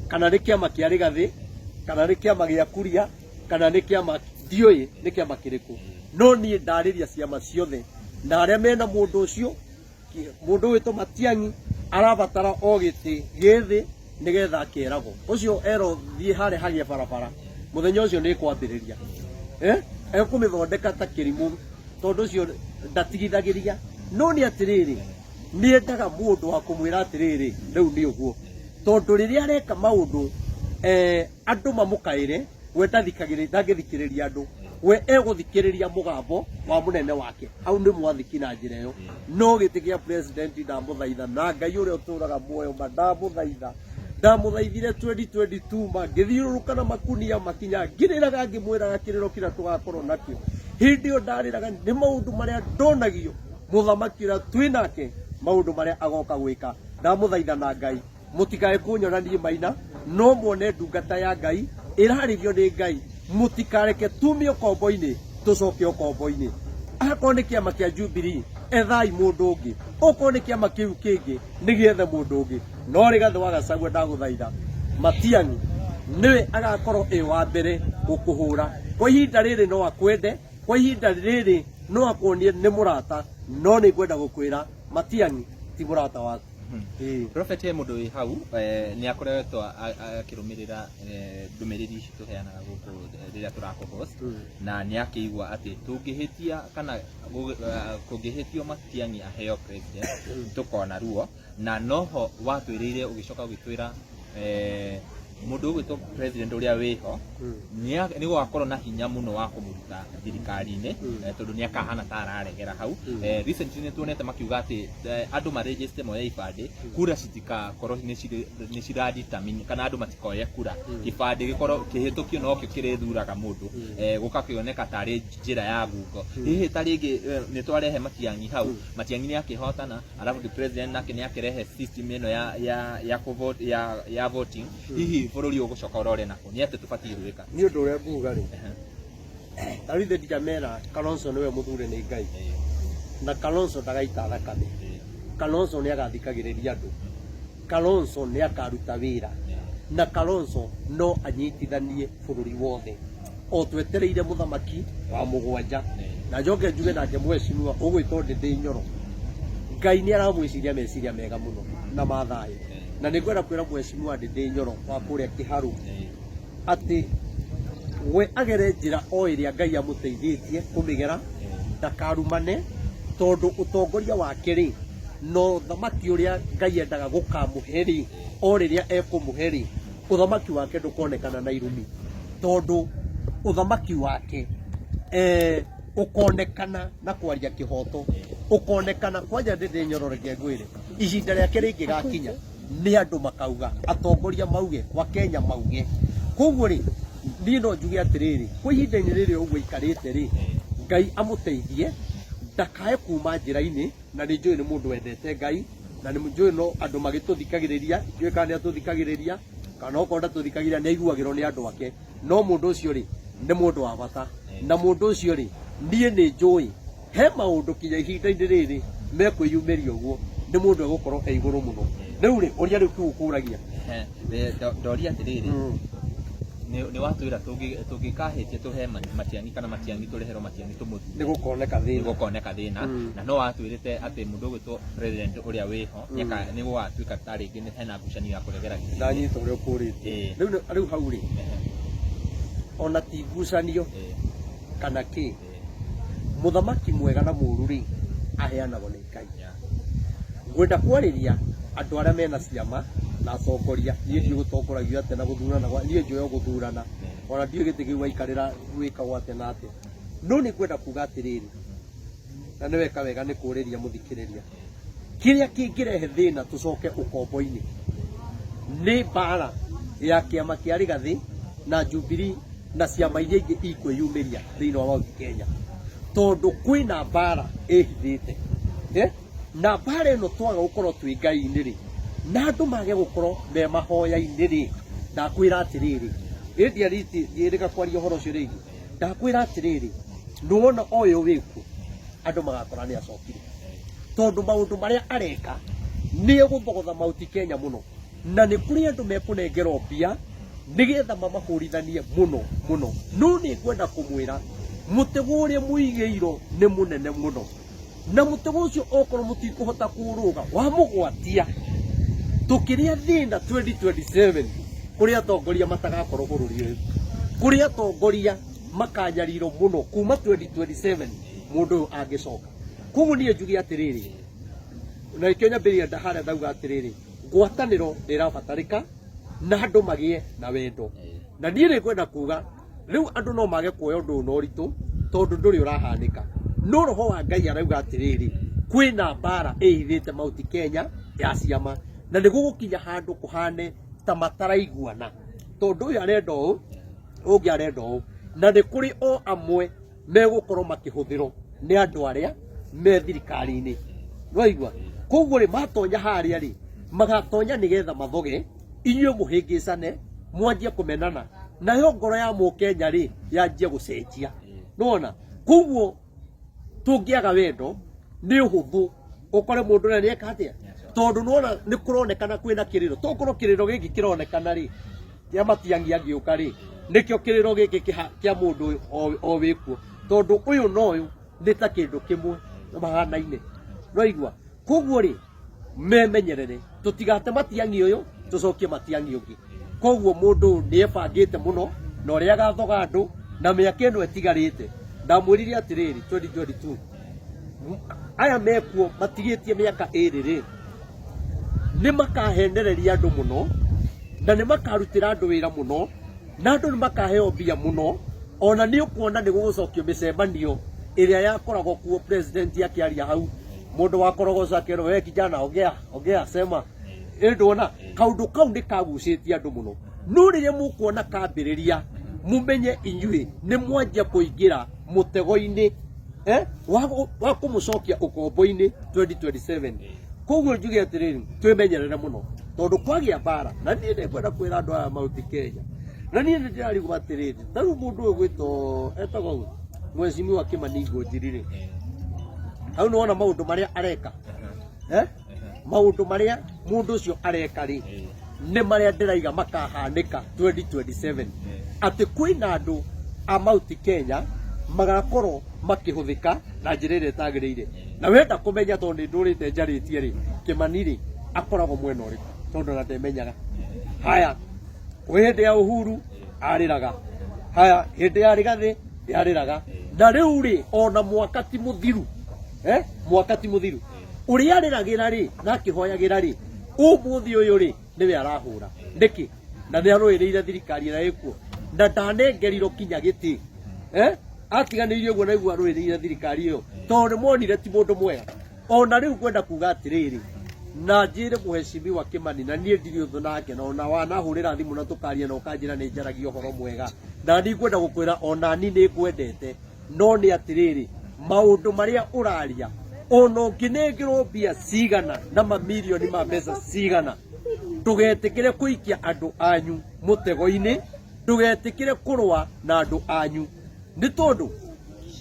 kana nĩ kĩama kĩa Rigathĩ, kana nĩ kĩama gĩa Kuria, kana nĩ kĩama ndiũĩ nĩ kĩama kĩrĩkũ. No niĩ ndarĩria ciama ciothe na arĩa mena mũndũ ũcio, mũndũ wĩtwo Matiang'i arabatara o gĩtĩ gĩthĩ nĩgetha akeragwo. Ũcio erwo thiĩ harĩa hagĩe barabara, mũthenya ũcio nĩ kwambĩrĩria. Ekũmĩthondeka ta kĩrimũ tondũ ũcio ndatigithagĩria. No nĩ atĩrĩrĩ, nĩ endaga mũndũ wa kũmwĩra atĩrĩrĩ, rĩu nĩ ũguo. Tondũ rĩrĩa areka maũndũ andũ mamũkaĩre, we ndangĩthikĩrĩria andũ, we egũthikĩrĩria mũgambo wa mũnene wake. Hau nĩ mwathiki na njĩra ĩyo. No gĩtĩ kĩa president ndamũthaitha na Ngai ũrĩa ũtũraga muoyo ma, ndamũthaitha. Ndamũthaithire 2022 ma, ngĩthiũrũrũka na makunia makinya, ngĩrĩraga ngĩmwĩraga kĩrĩro kĩrĩa tũgakorwo nakĩo. Hĩndĩ ĩyo ndarĩraga nĩ maũndũ marĩa ndonagio mũthamaki ũrĩa twĩ nake, maũndũ marĩa agoka gwĩka. Ndamũthaitha na Ngai, mũtikae kũnyona niĩ Maina, no muone ndungata ya Ngai ĩrarĩrio nĩ Ngai. Mũtikareke tume ũkombo-inĩ tũcoke ũkombo-inĩ. Akorwo nĩ kĩama kĩa Jubilee, ethai mũndũ ũngĩ. Okorwo nĩ kĩama kĩu kĩngĩ, nĩ gĩethe mũndũ ũngĩ. No Rigathĩ wa Gachagua ndagũthaitha, Matiang'i nĩwe agakorwo e wa mbere gũkũhũra. Kwa ihinda rĩrĩ no akwende, kwa ihinda rĩrĩ no akuonie nĩ mũrata, no nĩ ngwenda gũkwĩra Matiang'i ti mũrata waku. Ĩĩ. Prophet he mũndũ wĩ hau nĩ akoretwo akĩrũmĩrĩra ndũmĩrĩri ici tũheanaga gũkũ rĩrĩa tũrakũ-host, na nĩ akĩigua atĩ tũngĩhĩtia kana kũngĩhĩtio Matiang'i aheo president tũkona ruo, na noho watwĩrĩire ũgĩcoka ũgĩtwĩra Mũndũ ũgwĩtwo president ũrĩa wĩho nĩ gũgakorwo na hinya mũno wa kũmũruta thirikari-inĩ, tondũ nĩ akahana ta araregera hau. Recently nĩ tuonete makiuga atĩ andũ maregister moya ibandĩ, kura citikakorwo nĩ cira determine kana andũ matikoye kura, kĩbandĩ gĩkorwo kĩhĩtũkio nokĩo kĩrĩthuraga mũndũ, gũgakĩoneka tarĩ njĩra ya ngungo. Hihi ta rĩngĩ nĩ twarehe Matiang'i hau, Matiang'i nĩ akĩhotana, alafu the president nake nĩ akĩrehe system ĩno ya kũvote, ya voting, hihi bũrũri ũgũcoka ũrore nakũ? Nĩ atĩ tũbatiĩ gwĩka? Nĩ ũndũ ũrĩa nguga rĩ, ta rĩu ithe ndinamera Kalonzo nĩwe mũthure nĩ Ngai, na Kalonzo ndagaita thakame. Kalonzo nĩ agathikagĩrĩria andũ. Kalonzo nĩ akaruta wĩra, na Kalonzo no anyitithanie bũrũri wothe o twetereire mũthamaki wa mũgwanja. Na njoke njuge nake mheshimiwa ũgwĩtwo Ndĩndĩ Nyoro, Ngai nĩ aramwĩciria meciria mega mũno na ma thayũ. Na nĩ ngwenda kwĩra mheshimiwa Ndĩndĩ Nyoro wa kũrĩa Kĩharũ atĩ we agere njĩra o ĩrĩa Ngai amũteithĩtie kũmĩgera, ndakarumane, tondũ ũtongoria wake rĩ, na ũthamaki ũrĩa Ngai endaga gũkamũhe rĩ, o rĩrĩa ekũmũhe rĩ, ũthamaki wake ndũkonekana na irumi, tondũ ũthamaki wake ũkonekana na kwaria kĩhoto, ũkonekana kwanja. Ndĩndĩ Nyoro, reke ngwĩre, ihinda rĩake rĩngĩgakinya nĩ andũ makauga, atongoria mauge, Wakenya mauge. Koguo rĩ, niĩ no njuge atĩrĩrĩ, kwa ihinda-inĩ rĩrĩ ũguo aikarĩte rĩ, Ngai amũteithie ndakae kuma njĩra-inĩ. Na nĩ njũĩ nĩ mũndũ wendete Ngai, na nĩ njũĩ no andũ magĩtũthikagĩrĩria, ndiũĩ kana nĩ atũthikagĩrĩria kana okorwo ndatũthikagĩrĩria, nĩ aiguagĩrwo nĩ andũ ake. No mũndũ ũcio rĩ, nĩ mũndũ wa bata, na mũndũ ũcio rĩ, niĩ nĩ njũĩ he maũndũ kinya ihinda-inĩ rĩrĩ mekwĩyumĩria ũguo, nĩ mũndũ egũkorwo e igũrũ mũno. Rĩu rĩ, ũria rĩu kĩu ũkũragia. Ndoria atĩrĩrĩ, nĩ watwĩra tũngĩkahĩtia tũhe Matiang'i kana Matiang'i tũreherwo Matiang'i tũmũthure, nĩ gũkoneka thĩna. Nĩ gũkoneka thĩna. Na no watwĩrĩte atĩ mũndũ ũgwĩtwo president ũrĩa wĩho nĩ gũgatuĩka ta rĩngĩ nĩ hena ngucanio ya kũregera gĩtĩ. Ndanyita ũrĩa ũkũrĩtie. Rĩu hau rĩ, ona ti ngucanio kana kĩ, mũthamaki mwega na mũru rĩ, aheanagwo nĩ Ngai. Ngwenda kwarĩria andũ arĩa mena ciama na atongoria. Niĩ ndiũĩ gũtongoragio atĩa na gũthurana niĩ njũĩ o gũthurana, ona ndiũĩ gĩtĩ kĩu waikarĩra gwĩkagwo atĩa na atĩa. No nĩ ngwenda kuga atĩrĩrĩ, na nĩ weka wega nĩ kũrĩria mũthikĩrĩria, kĩrĩa kĩngĩrehe thĩna tũcoke ũkombo-inĩ nĩ mbara ya kĩama kĩa Rigathĩ na Jubilee na ciama iria ingĩ ikwĩyumĩria thĩinĩ wa Mount Kenya, tondũ kwĩna mbara ĩhithĩte, eh? Na mbara ĩno twaga gũkorwo twĩ Ngai-inĩ rĩ, na andũ mage gũkorwo me mahoya-inĩ rĩ, ndakwĩra atĩrĩrĩ, ĩndiarĩtie ndiĩrĩga kwaria ũhoro ũcio rĩngĩ. Ndakwĩra atĩrĩrĩ, nĩwona ũyũ wĩkuo, andũ magakora nĩ acokire, tondũ maũndũ marĩa areka nĩ egũthogotha Mount Kenya mũno, na nĩ kũrĩ andũ mekũnengerwo mbia nĩgetha mamahũrithanie mũno mũno. No nĩ ngwenda kũmwĩra mũtego ũrĩa mũigĩirwo nĩ mũnene mũno, na mũtego ũcio okorwo mũtikũhota kũũrũga wamũgwatia, tũkĩrĩa thĩna 2027 kũrĩ atongoria matagakorwo bũrũri ũyũ, kũrĩ atongoria makanyarirwo mũno kuma 2027 mũndũ ũyũ angĩcoka. Koguo niĩ njuge atĩrĩrĩ, na nĩkĩo nyambĩrĩria harĩa ndauga atĩrĩrĩ, ngwatanĩro nĩ ĩrabatarĩka na andũ magĩe na wendo. Na niĩ nĩ ngwenda kuga rĩu andũ no mage kuoya ũndũ ũyũ na ũritũ tondũ ndũrĩ ũrahanĩka, no roho wa Ngai arauga atĩrĩrĩ, kwĩna mbara ĩhithĩte Mount Kenya ya ciama, na nĩ gũgũkinya handũ kũhane ta mataraiguana, tondũ ũyũ arenda ũũ, ũngĩ arenda ũũ, na nĩ kũrĩ o amwe megũkorwo makĩhũthĩrwo nĩ andũ arĩa me thirikari-inĩ. Waigua? Koguo rĩ, matonya harĩa rĩ, magatonya nĩgetha mathoge inyuĩ mũhĩngĩcane, mwanjie kũmenana, nayo ngoro ya mũkenya rĩ yanjie gũcenjia. Nĩwona? Koguo tũngĩaga wendo nĩ ũhũthũ ũkore mũndũ ũrĩa nĩeka atĩa, tondũ nĩwona nĩ kũronekana kwĩna kĩrĩro. Tokorwo kĩrĩro gĩkĩ kĩronekana rĩ, kĩa Matiang'i angĩũka rĩ, nĩkĩo kĩrĩro gĩkĩ kĩa mũndũ ũyũ o wĩkuo, tondũ ũyũ na ũyũ nĩ ta kĩndũ kĩmwe mahanaine. Nĩwaigua? Koguo rĩ, memenyerere tũtigate Matiang'i ũyũ tũcokie Matiang'i ũngĩ. Koguo mũndũ ũyũ nĩ ebangĩte mũno na ũrĩa agathoga andũ na mĩaka ĩno ĩtigarĩte. Ndamwĩrire atĩrĩrĩ, 2022 aya mekuo matigĩtie mĩaka ĩrĩ rĩ, nĩ makahenereria andũ mũno. Na nĩ makarutĩra andũ wĩra mũno, na andũ nĩ makaheo mbia mũno. Ona nĩ ũkuona nĩ gũgũcokio mĩcemanio ĩrĩa yakoragwo kuo, president akĩaria hau, mũndũ wa korogoco akerwo, "We kijana, ongea, ongea, sema." Ĩ ndwona kaũndũ kau nĩ kagucĩtie andũ mũno. No rĩrĩa mũkuona kambĩrĩria, mũmenye inyuĩ nĩ mwanjia kũingĩra mũtego-inĩ wa kũmũcokia ũkombo-inĩ 2027. Koguo njuge atĩrĩrĩ, twĩmenyerere mũno tondũ kwagĩa mbara. Na niĩ nĩ ngwenda kwĩra andũ aya Mount Kenya, na niĩ nĩ ndĩrarigwo atĩrĩrĩ, ta rĩu mũndũ ũyũ gwĩtwo etagwo ũũ, Mheshimiwa Kimani Ngunjiri rĩ, hau nĩ wona maũndũ marĩa areka, eh? Maũndũ marĩa mũndũ ũcio areka rĩ, nĩ marĩa ndĩraiga makahanĩka 2027, atĩ kwĩna andũ a Mount Kenya magakorwo makĩhũthĩka na njĩra ĩrĩa ĩtagĩrĩire. Na wenda kũmenya, tondũ nĩ ndũrĩte njarĩtie rĩ, Kĩmani rĩ, akoragwo mwena ũrĩkũ? Tondũ ona ndemenyaga. Haya, kwĩ hĩndĩ ya Uhuru arĩraga, haya hĩndĩ ya Rigathĩ yarĩraga, na rĩu rĩ, ona mwaka ti mũthiru, mwaka ti mũthiru, ũrĩa arĩragĩra rĩ na akĩhoyagĩra rĩ, ũmũthĩ ũyũ rĩ, nĩwe arahũra nĩkĩ? Na nĩ arũĩrĩire thirikari ĩrĩa ĩkuo na ndanengerirwo kinya gĩtĩ, atiganĩirie ũguo naigua arũĩrĩire thirikari ĩyo tondũ nĩ monire ti mũndũ mwega. Ona rĩu ngwenda kuga atĩrĩrĩ, na njĩre Mheshimiwa Kimani, na niĩ ndirĩ ũthũ nake, na ona wanahũrĩra thimũ na tũkaria na ũkanjĩra nĩ njaragia ũhoro mwega, na niĩ ngwenda gũkwĩra ona niĩ nĩ ngwendete. No nĩ atĩrĩrĩ, maũndũ marĩa ũraria, ona ũngĩnengerwo mbia cigana na mamirioni ma mbeca cigana, ndũgetĩkĩre kũikia andũ anyu mũtego-inĩ, ndũgetĩkĩre kũrũa na andũ anyu, nĩ tondũ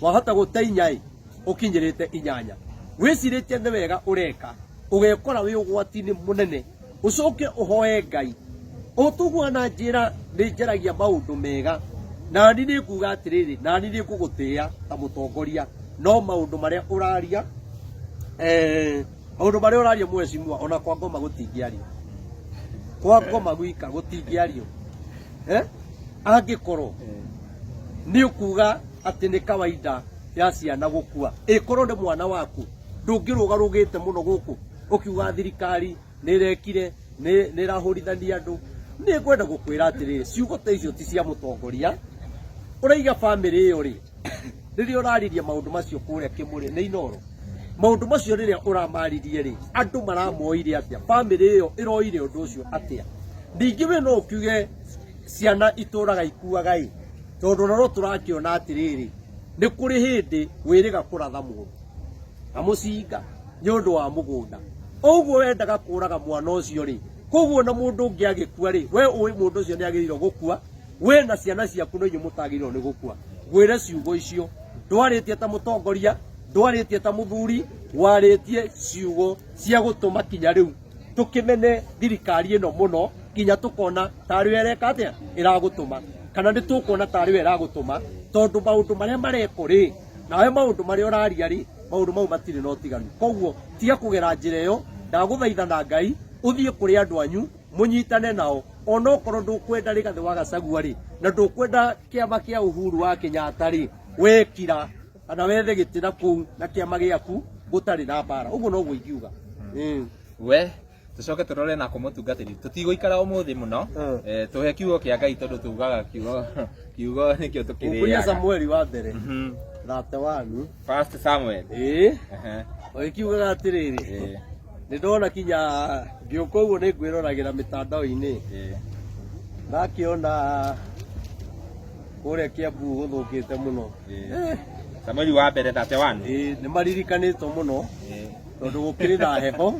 wahota gũte inya ĩ ũkinyĩrĩte inyanya wĩcirĩtie nĩ wega ũreka, ũgekora wĩ ũgwati-inĩ mũnene. Ũcoke ũhoe Ngai ũtũgua na njĩra nĩ njaragia maũndũ mega, nani nĩ nguga atĩrĩrĩ, nani nĩ ngũgũtĩĩa ta mũtongoria, no maũndũ marĩa ũraria, maũndũ marĩa ũraria, mheshimiwa, ona kwa ngoma gũtingĩario, kwa ngoma gwika gũtingĩario, Angĩkorwo nĩ ũkuga atĩ nĩ kawaida ya ciana gũkua, ĩkorwo nĩ mwana waku, ndũngĩrũgarũgĩte mũno gũkũ ũkiuga thirikari nĩ ĩrekire, nĩ ĩrahũrithania andũ. Nĩ ngwenda gũkwĩra atĩrĩrĩ, ciugo ta icio ti cia mũtongoria. Ũraiga bamĩrĩ ĩyo rĩ, rĩrĩa ũraririe maũndũ macio kũrĩa Kĩmũrĩ nĩ Inoro, maũndũ macio rĩrĩa ũramaririe rĩ, andũ maramoire atĩa? Bamĩrĩ ĩyo ĩroire ũndũ ũcio atĩa? Ningĩ we no ũkiuge ciana itũraga ikuaga ĩ, tondũ ona no tũrakĩona atĩrĩrĩ, nĩ kũrĩ hĩndĩ wĩrĩga kũratha mũndũ na mũcinga nĩ ũndũ wa mũgũnda. Ũguo wendaga kũraga mwana ũcio rĩ, koguo na mũndũ ũngĩ agĩkua rĩ, we ũĩ mũndũ ũcio nĩ agĩrĩirwo gũkua, we na ciana ciaku no inyuĩ mũtagĩrĩirwo nĩ gũkua. Ngwĩre ciugo icio ndwarĩtie ta mũtongoria, ndwarĩtie ta mũthuri, warĩtie ciugo cia gũtũma kinya rĩu tũkĩmene thirikari ĩno mũno, nginya tũkona tarĩ we ĩreka atĩa ĩragũtũma, kana nĩ tũkuona tarĩ we ĩragũtũma, tondũ maũndũ marĩa marekwo rĩ, nawe maũndũ marĩa ũraria rĩ, maũndũ mau matirĩ na ũtiganu. Koguo tiga kũgera njĩra ĩyo, ndagũthaitha na Ngai ũthiĩ kũrĩ andũ anyu mũnyitane nao, onokorwo ndũkwenda Rigathĩ wa Gachagua rĩ, na ndũkwenda kĩama kĩa Uhuru wa Kenyatta rĩ, wekira kana wethe gĩtĩ na kũu na kĩama gĩaku gũtarĩ na mbara. Ũguo noguo ingiuga. We tucoke turore na kũmũtungatĩri, tũtigũikara ũmũthĩ mũno. Tũhe kiugo kĩa Ngai, tondũ tugaga kiugo nĩkĩo Ũkũria tũkĩrĩaga. Samueli wa mbere 31. First Samuel. Ĩĩ, ũgĩkiugaga atĩrĩrĩ, nĩ ndona kinya ngĩũka ũguo nĩ ngwĩroragĩra mĩtandao-inĩ, ndakĩona kũrĩa Kiambu gũthũkĩte mũno. Samueli wa mbere 31. Ĩĩ, nĩ maririkanĩtwo mũno tondũ gũkĩrĩ na heho,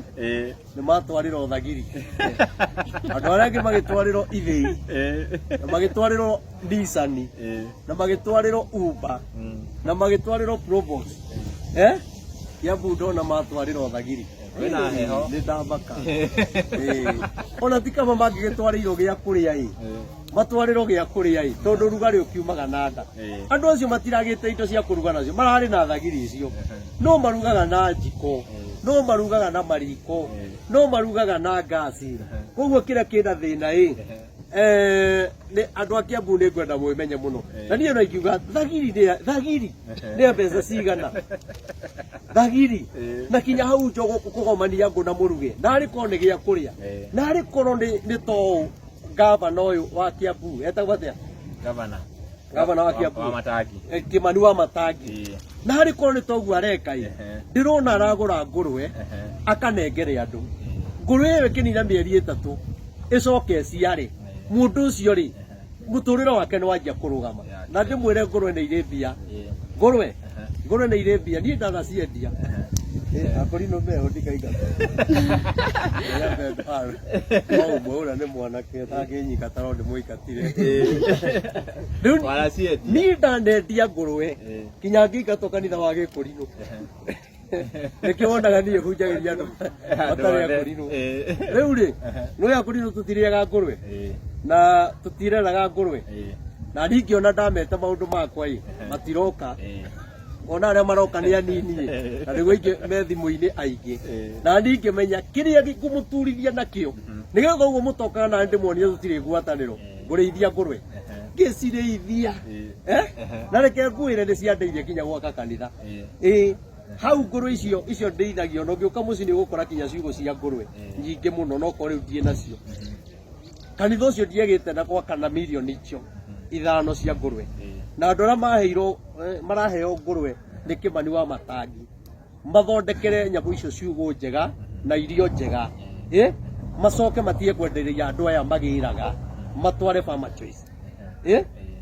nĩ matwarĩrwo thagiri, andũ arĩa angĩ magĩtwarĩrwo ithĩi, na magĩtwarĩrwo Nissan, na magĩtwarĩrwo Uber, na magĩtwarĩrwo Probox. Kiambu ndona matwarĩrwo thagiri. Kwĩna heho. Nĩ ndamaka. Ĩĩ. Ona ti kaba mangĩgĩtwarĩirwo gĩa kũrĩa ĩ, matwarĩrwo gĩa kũrĩa ĩ, tondũ rugarĩ ũkiumaga na nda. Andũ acio matiragĩte indo cia kũruga nacio, mararĩ na thagiri icio, no marugaga na njiko, no marugaga na mariko, no marugaga na ngasi. Koguo kĩrĩa kĩna thĩna ĩ, nĩ andũ a Kiambu, nĩ ngwenda mwĩmenye mũno. Na niĩ ona ingiuga thagiri thagiri nĩ ya mbeca cigana thagiri, na kinya hau njogo kũgomania ngũ na mũruge, narĩ korwo nĩ gĩa kũrĩa, narĩ korwo nĩ toũ. Gavana ũyũ wa Kiambu etagwo atĩa? Gavana. Gavana wa Kiambu. Wa Matangi. Kimani wa Matangi. Na harĩ korwo nĩ toguo areka ĩ, ndĩrona aragũra ngũrwe akanengere andũ. Ngũrwe ĩyo ĩkĩnina mĩeri 3 ĩcoke ĩciare. Mũndũ ũcio rĩ, mũtũrĩre wake nĩ wanjia kũrũgama. Na ndĩmwĩre ngũrwe nĩ irĩ mbia. Ngũrwe ngũrwe nĩ irĩ mbia, niĩ ndanaciendia. Akorino meho ndikaingata. No ũmwe ũrĩa nĩ mwanake ũtangĩnyingata no ndĩmũingatire. Rĩu Wanaciendia? niĩ ndanendia ngũrwe kinya ngĩingatwo kanitha wa Gĩkũrinũ. Nĩkĩo wonaga niĩ hunjagĩria andũ matarĩ akũrinũ. Rĩu rĩ, nĩ akũrinũ tũtirĩaga ngũrwe na tũtireraga ngũrwe. Na niĩ ngĩona ndameta maũndũ makwa ĩ, matiroka. Ona arĩa maroka nĩ anini ĩ, na nĩguo aingĩ me thimũ-inĩ aingĩ. Na niĩ ngĩmenya kĩrĩa ngũmũturithia nakĩo, nĩgetha ũguo mũtokaga na ndĩmuonie tũtirĩ ngwatanĩro, ngũrĩithia ngũrwe. Ngĩcirĩithia. Na reke ngwĩre nĩ ciandeithia kinya gwaka kanitha. Ĩĩ, hau ngũrwe icio icio ndĩithagio, na ũngĩũka mũciĩ nĩ ũgũkora kinya ciugũ cia ngũrwe nyingĩ mũno, no korwo rĩu ndirĩ nacio. Kanitha ũcio ndiagĩte na gwaka na mirioni icio 5 cia ngũrwe. Na andũ arĩa maheirwo, maraheo ngũrwe nĩ Kĩmani wa Matangi, mathondekere nyamũ icio ciugũ njega na irio njega, macoke matige kwenderia andũ aya magĩraga, matware Farmer Choice.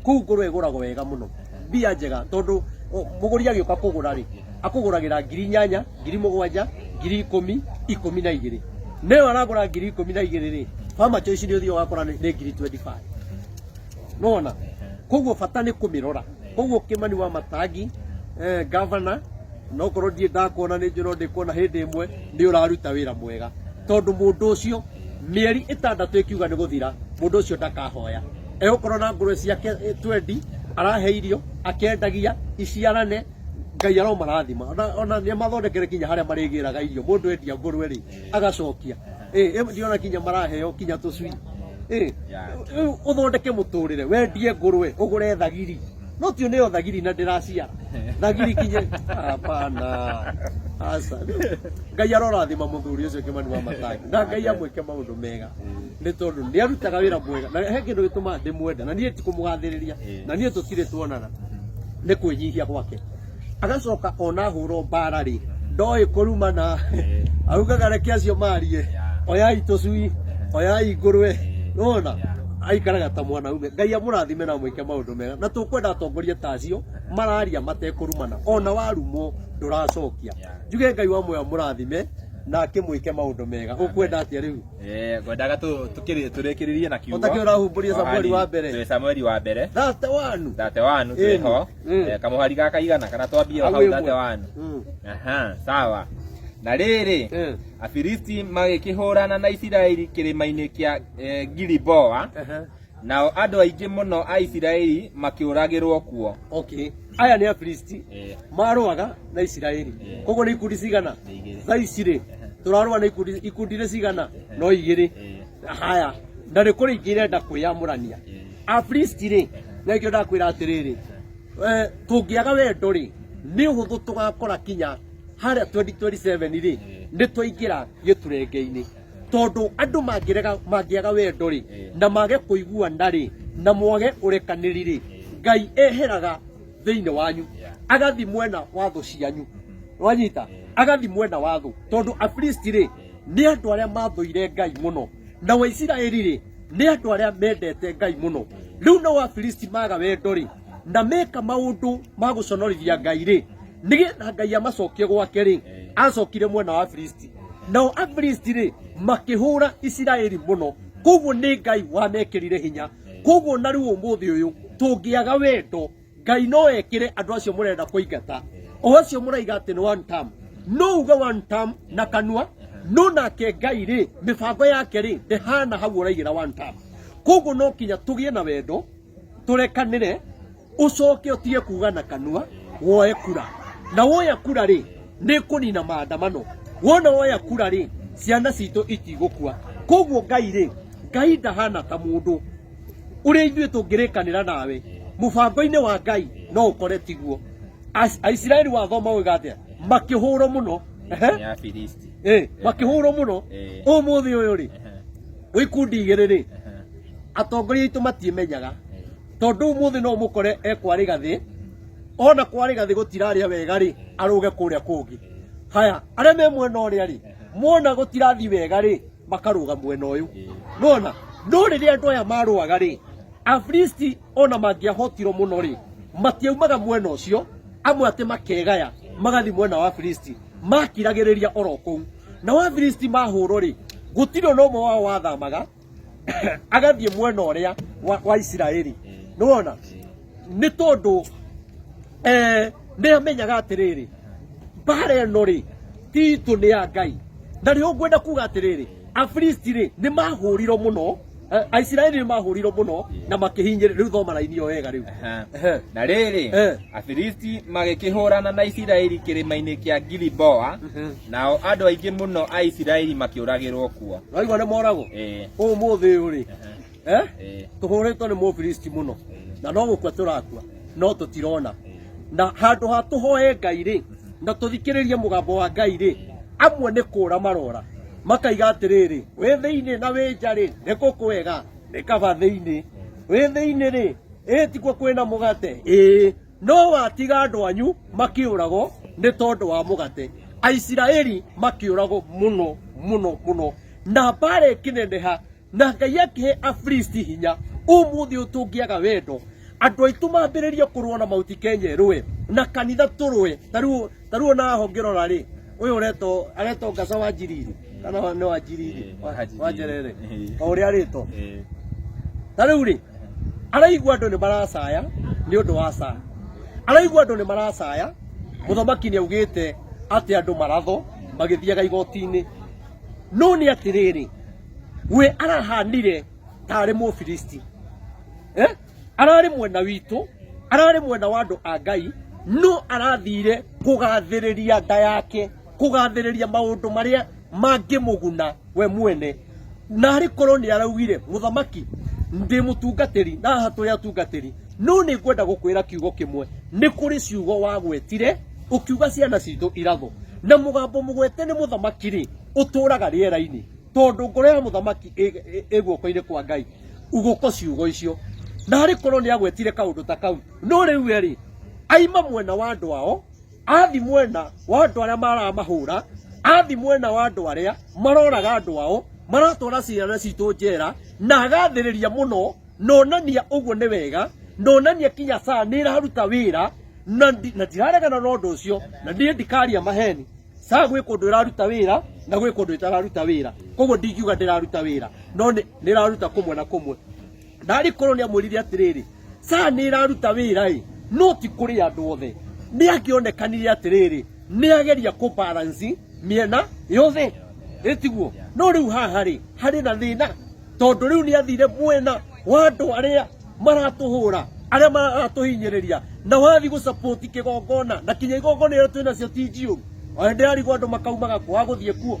Kũu ngũrwe ĩgũragwo wega mũno, mbia njega, tondũ mũgũri agĩũka kũgũra rĩ, akũgũragĩra 8,000, 7,000, 10,000, 12. Nĩyo aragũra 12,000 rĩ, Farmer Choice nĩ ũthiaga ũgakora nĩ 25,000. Nĩwona? Koguo bata nĩ kũmĩrora. Koguo Kĩmani wa Matangi, governor, no korwo ndirĩ ndakuona nĩ njũĩ no ndĩkuona hĩndĩ ĩmwe, nĩ ũraruta wĩra mwega. Tondũ mũndũ ũcio mĩeri 6 ĩkiuga nĩ gũthira, mũndũ ũcio ndakahoya. Egũkorwo na ngũrwe ciake 20, arahe irio, akendagia, iciarane, Ngai aromarathima. Ona nĩ amathondekere kinya harĩa marĩgĩraga irio. Mũndũ endia ngũrwe rĩ, agacokia. Ndiona kinya maraheo kinya tũcui. Rĩu ũthondeke mũtũrĩre, wendie ngũrwe, ũgũre thagiri. No tio nĩyo thagiri na ndĩraciara. Thagiri kinya, hapana. Aca. Ngai arorathima mũthuri ũcio Kĩmani wa Matangi. Na Ngai amwĩke maũndũ mega. Nĩ tondũ nĩ arutaga wĩra mwega. Na he kĩndũ gĩtũmaga ndĩmwende. Na niĩ ti kũmũgathĩrĩria. Na niĩ tũtirĩ tuonana. Nĩ kwĩnyihia gwake. Agacoka ona hũrwo mbara rĩ, ndoĩ kũrumana. Augaga reke acio marie. Oyai tũcui, oyai ngũrwe. Nĩwona? Aikaraga ta mwanaume. Ngai amũrathime na amwĩke maũndũ mega. Na tũkwenda atongoria ta acio mararia matekũrumana. Ona warumwo ndũracokia. Njuge Ngai wa muoyo amũrathime na akĩmwĩke maũndũ mega. Ũkwenda atĩa rĩu? Ngwendaga tũrĩkĩrĩrie na kiugo. Ũtakĩ ũrahumbũria Samueli wa mbere. Twĩ Samueli wa mbere. 31. 31 twĩ ho. Kamũhari gaka igana kana twambie hau 31. Aha, sawa. Na rĩrĩ, Afilisti magĩkĩhũrana na Isiraeli kĩrĩma-inĩ kĩa Giliboa. Nao andũ aingĩ mũno a Isiraeli makĩũragĩrwo kuo. Okay. Aya nĩ Afilisti marũaga na Isiraeli. Koguo nĩ ikundi cigana? Thaa ici rĩ, tũrarũa na ikundi ikundi nĩ cigana? No igĩrĩ. Haya, na nĩ kũrĩ ingĩ irenda kwĩyamũrania. Afilisti rĩ, nĩkĩo ndakwĩra atĩrĩrĩ, tũngĩaga wendo rĩ, nĩ ũhũthũ tũgakora kinya harĩa 2027 rĩ, nĩ twaingĩra gĩturenge-inĩ. Tondũ andũ mangĩrega mangĩaga wendo rĩ, na mage kũiguana rĩ, na mwage ũrekanĩri rĩ, Ngai eheraga thĩinĩ wanyu, agathi mwena wa thũ cianyu. Wanyita? Agathi mwena wa thũ. Tondũ Afilisti rĩ, nĩ andũ arĩa mathũire Ngai mũno. Na Waisiraeli rĩ, nĩ andũ arĩa mendete Ngai mũno. Rĩu nao Afilisti maga wendo rĩ, na meka maũndũ ma gũconorithia Ngai rĩ, nĩgetha Ngai amacokie gwake rĩ, acokire mwena wa Afilisti. Nao Afilisti rĩ, makĩhũra Isiraeli mũno. Koguo nĩ Ngai wamekĩrire hinya. Koguo na rĩu ũmũthĩ ũyũ tũngĩaga wendo, Ngai no ekĩre andũ acio mũrenda kũingata, o acio mũraiga atĩ nĩ one term. No uge one term na kanua, no nake Ngai rĩ, mĩbango yake rĩ, ndĩhana hau ũraigĩra one term. Koguo no kinya tũgĩe na wendo, tũrekanĩre, ũcoke ũtige kuga na kanua, woe kura. Na woya kura rĩ, nĩ kũnina maandamano. Wona woya kura rĩ, ciana citũ itigũkua. Koguo Ngai rĩ, Ngai ndahana ta mũndũ ũrĩa ithuĩ tũngĩrĩkanĩra nawe mũbango-inĩ wa Ngai no ũkore tiguo. Aisiraeli wathoma ũiga atĩa? Makĩhũrwo mũno. Nĩ Afilisti. Makĩhũrwo mũno. Ũmũthĩ ũyũ rĩ, gwĩ ikundi igĩrĩ rĩ, Atongoria aitũ matiĩmenyaga, tondũ ũmũthĩ no mũkore ekwa Rigathĩ, ona kwa Rigathĩ gũtirarĩa wega rĩ, arũge kũrĩa kũngĩ. Haya, arĩa me mwena ũrĩa rĩ, mona gũtirathiĩ wega rĩ, makarũga mwena ũyũ. Nona no rĩrĩa andũ aya marũaga rĩ, Afilisti ona mangĩahotirwo mũno rĩ, matiaumaga mwena ũcio, amwe atĩ makegaya magathiĩ mwena wa Afilisti, makiragĩrĩria oro kũu. Nao Afilisti mahũrwo rĩ, gũtirĩ ona ũmwe wao wathamaga agathiĩ mwena ũrĩa wa Isiraeli. Nĩwona, nĩ tondũ nĩ amenyaga atĩrĩrĩ, mbara ĩno rĩ ti itũ, nĩ ya Ngai. Na rĩo ngwenda kuga atĩrĩrĩ, Afilisti rĩ nĩ mahũrirwo mũno, Aisiraeli nĩ mahũrirwo mũno na makĩhinyĩrĩrio. Rĩu thoma raini ĩyo wega rĩu. Aha. Na rĩrĩ, Afilisti magĩkĩhũrana na Isiraeli kĩrĩma-inĩ kĩa Giliboa, nao andũ aingĩ mũno a Isiraeli makĩũragĩrwo kuo. Waigua nĩ moragwo. Ũmũthĩ ũyũ rĩ, tũhũrĩtwo nĩ Mũfilisti mũno na no gũkua tũrakua no tũtirona. Na handũ ha tũhoe Ngai rĩ na tũthikĩrĩrie mũgambo wa Ngai rĩ, amwe nĩ kũra marora makaiga atĩrĩrĩ, wĩ thĩinĩ na wĩ nja rĩ, nĩ kũ kwega? Nĩ kaba thĩinĩ. Wĩ thĩinĩ rĩ, ĩ tikuo kwĩna mũgate? Ĩĩ, no watiga andũ anyu makĩũragwo nĩ tondũ wa mũgate. Aisiraeli makĩũragwo mũno mũno mũno na mbara ĩkĩneneha, na Ngai akĩhe Afilisti hinya. Ũmũthĩ ũyũ tũngĩaga wendo, andũ aitũ mambĩrĩrie kũrũa na Mount Kenya ĩrũe na kanitha tũrũe. Ta rĩu ona haha ũngĩrora rĩ, ũyũ ũretwo aretwo Ngaca wa Njiriri kana nĩ wa Njiriri wa Njerere, o ũrĩa arĩtwo. Ta rĩu rĩ, araigua andũ nĩ maracaya nĩ ũndũ wa saa, araigua andũ nĩ maracaya, mũthamaki nĩ augĩte atĩ andũ maratho magĩthiaga igoti-inĩ. No nĩ atĩrĩrĩ, we arahanire tarĩ Mũfilisti, eh? Ararĩ mwena witũ, ararĩ mwena wa andũ a Ngai, no arathire kũgathĩrĩria nda yake, kũgathĩrĩria maũndũ marĩa mangĩmũguna we mwene. Na arĩ korwo nĩ araugire, mũthamaki, ndĩ mũtungatĩri na haha tũrĩ atungatĩri, no nĩ ngwenda gũkwĩra kiugo kĩmwe. Nĩ kũrĩ ciugo wagwetire ũkiuga ciana citũ iratho, na mũgambo mũgwete nĩ mũthamaki rĩ, ũtũraga rĩera-inĩ, tondũ ngoro ya mũthamaki ĩ guoko-inĩ kwa Ngai. Ugũko ciugo icio, na arĩ korwo nĩ agwetire kaũndũ ta kau. No rĩu rĩ, aima mwena wa andũ ao, athi mwena wa andũ arĩa maramahũra, athi mwena wa andũ arĩa maroraga andũ ao, maratwara ciana citũ njera, na agathĩrĩria mũno, na onania ũguo nĩ wega, na onania kinya saa nĩ ĩraruta wĩra, na ndiraregana na ũndũ ũcio, na niĩ ndikaria maheni. Saa gwĩ kũndũ ĩraruta wĩra na gwĩ kũndũ ĩtararuta wĩra, koguo ndingiuga ndĩraruta wĩra, no nĩ ĩraruta kũmwe na kũmwe. Na arĩ korwo nĩ amwĩrire atĩrĩrĩ, saa nĩ ĩraruta wĩra ĩ, no ti kũrĩ andũ othe, nĩ angĩonekanire atĩrĩrĩ, nĩ ageria kũ balance mĩena yothe, ĩtiguo? No rĩu haha rĩ, harĩ na thĩna, tondũ rĩu nĩ athire mwena wa andũ arĩa maratũhũra, arĩa maratũhinyĩrĩria, na wathi gũ-support kĩgongona, na kinya igongona iria twĩ nacio ti njiũru. Ona ndĩrarigwo andũ makaumaga kwa gũthiĩ kuo,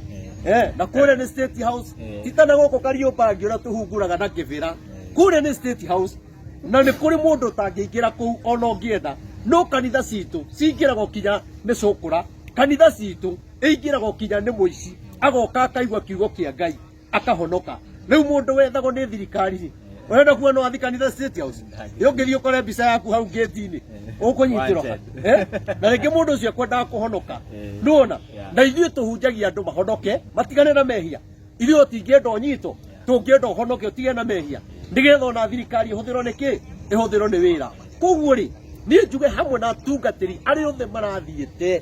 na kũrĩa nĩ State House, ti ta na gũkũ Kariũmbangi ũrĩa tũhunguraga na kĩbĩra. Kũrĩa nĩ State House, na nĩ kũrĩ mũndũ ũtangĩingĩra kũu ona ũngĩenda. No kanitha citũ cingĩragwo kinya nĩ cũkũra, kanitha citũ ĩingĩragwo kinya nĩ mũici, agoka akaigua kiugo kĩa Ngai akahonoka. Rĩu mũndũ wethagwo nĩ thirikari rĩ, ũrenda kuona no athi kanitha State House? Nĩ ũngĩthiĩ ũkore mbica yaku hau ngĩti-inĩ, ũkũnyitĩrwo ha? Eh? Na rĩngĩ mũndũ ũcio ekwendaga kũhonoka, nĩwona? Na ithuĩ tũhunjagia andũ mahonoke matigane na mehia. Ithuĩ tũtingĩenda ũnyitwo, tũngĩenda ũhonoke ũtigane na mehia, nĩgetha ona thirikari ĩhũthĩrwo nĩ kĩ? Ĩhũthĩrwo nĩ wĩra. Koguo rĩ, niĩ njuge hamwe na atungatĩri arĩa othe marathiĩte,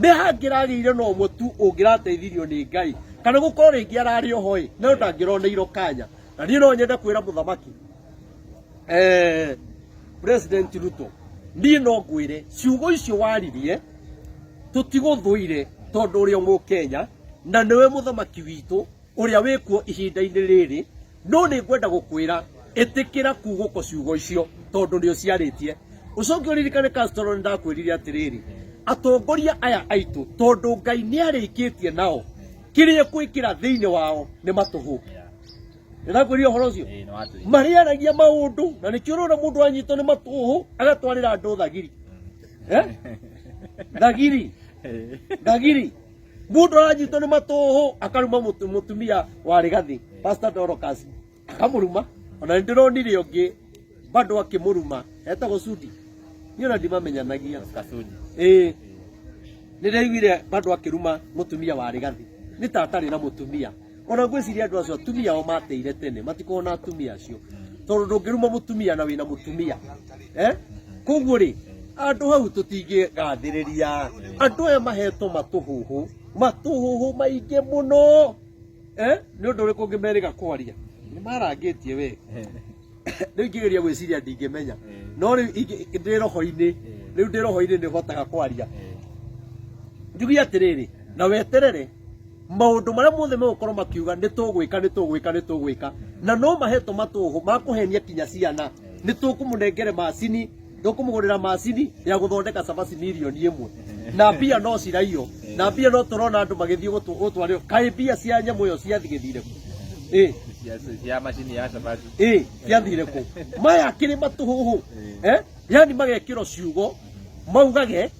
nĩ hangĩragĩire na ũmwe tu ũngĩrateithirio nĩ Ngai, kana gũkorwo rĩngĩ ararĩ oho ĩ, no ndangĩroneirwo kanya. Na niĩ no nyende kwĩra mũthamaki, President Ruto, niĩ no ngwĩre ciugo icio waririe tũtigũthũire, tondũ ũrĩ o Mũkenya na nĩwe mũthamaki witũ ũrĩa wĩkuo ihinda-inĩ rĩrĩ. No nĩ ngwenda gũkwĩra, ĩtĩkĩra kugũko ciugo icio, tondũ nĩ ũciarĩtie. Ũcoke ũririkane, Castro, nĩ ndakwĩrire atĩrĩrĩ, atongoria aya aitũ, tondũ Ngai nĩ arĩkĩtie nao, kĩrĩa kwĩkĩra thĩinĩ wao nĩ matũhũ. Nĩ ndakwĩrire ũhoro ũcio. Ĩĩ, nĩ watwĩrire. Marĩaragia maũndũ, na nĩkĩo ũrona mũndũ anyitwo nĩ matũhũ agatwarĩra andũ thagiri. Thagiri, thagiri. Mũndũ aranyitwo nĩ matũhũ akaruma mũtumia wa Rigathi, Pastor Dorcas, akamũruma. Ona nĩ ndĩronire ũngĩ bado akĩmũruma etagwo Sudi, niĩ ona ndimamenyanagia. Kasudi. Ĩĩ, nĩ ndaiguire bado akĩruma mũtumia wa Rigathi, nĩ ta atarĩ na mũtumia. Ona ngwĩciria andũ acio atumia ao mateire tene, matikoragwo na atumia acio, tondũ ndũngĩruma mũtumia na wĩna mũtumia, eh? Koguo rĩ, andũ hau tũtingĩgathĩrĩria andũ aya mahetwo matũhũhũ, matũhũhũ maingĩ mũno, eh? Nĩ ũndũ ũrĩkũ ũngĩmerĩga kwaria? Nĩ marangĩtie we. Rĩu ingĩgeria gwĩciria ndingĩmenya, no rĩu ndĩ roho-inĩ, rĩu ndĩ roho-inĩ nĩ hotaga kwaria. Njuge atĩrĩrĩ, na weterere maũndũ marĩa mothe megũkorwo makiuga nĩ tũgwĩka, nĩ tũgwĩka, nĩ tũgwĩka, na no mahetwo matũhũ makũhenia kinya ciana. Nĩ tũkũmũnengere macini, tũkũmũgũrĩra macini ya gũthondeka cabaci 1 million, na mbia no ciraiyo, na mbia no tũrona andũ magĩthiĩ gũtwarĩrwo. Kaĩ mbia cia nyamũ ĩyo ciathigĩthire kũ? Ĩ. Cia macini ya cabaci. Ĩ, ciathire kũ? Maya kĩrĩ matũhũhũ, eh? Yani magekĩrwo ciugo maugage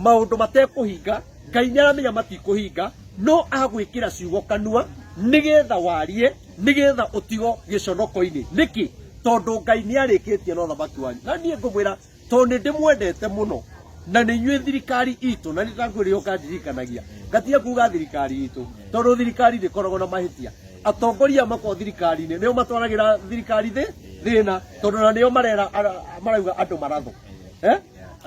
maũndũ matekũhinga. Ngai nĩ aramenya matikũhinga, no agwĩkĩra ciugo kanua nĩgetha warie, nĩgetha ũtigo gĩconoko-inĩ. Nĩkĩ? Tondũ Ngai nĩ arĩkĩtie na ũthamaki wanyu. Na niĩ ngũmwĩra, tondũ nĩ ndĩmwendete mũno na nĩ inyuĩ thirikari itũ, na nĩ ndakwĩrire ũkandirikanagia ngatiga kuga thirikari itũ, tondũ thirikari ndĩkoragwo na mahĩtia. Atongoria makoragwo thirikari-inĩ nĩo matwaragĩra thirikari thĩ thĩna, tondũ na nĩo marera marauga andũ marathwo, eh?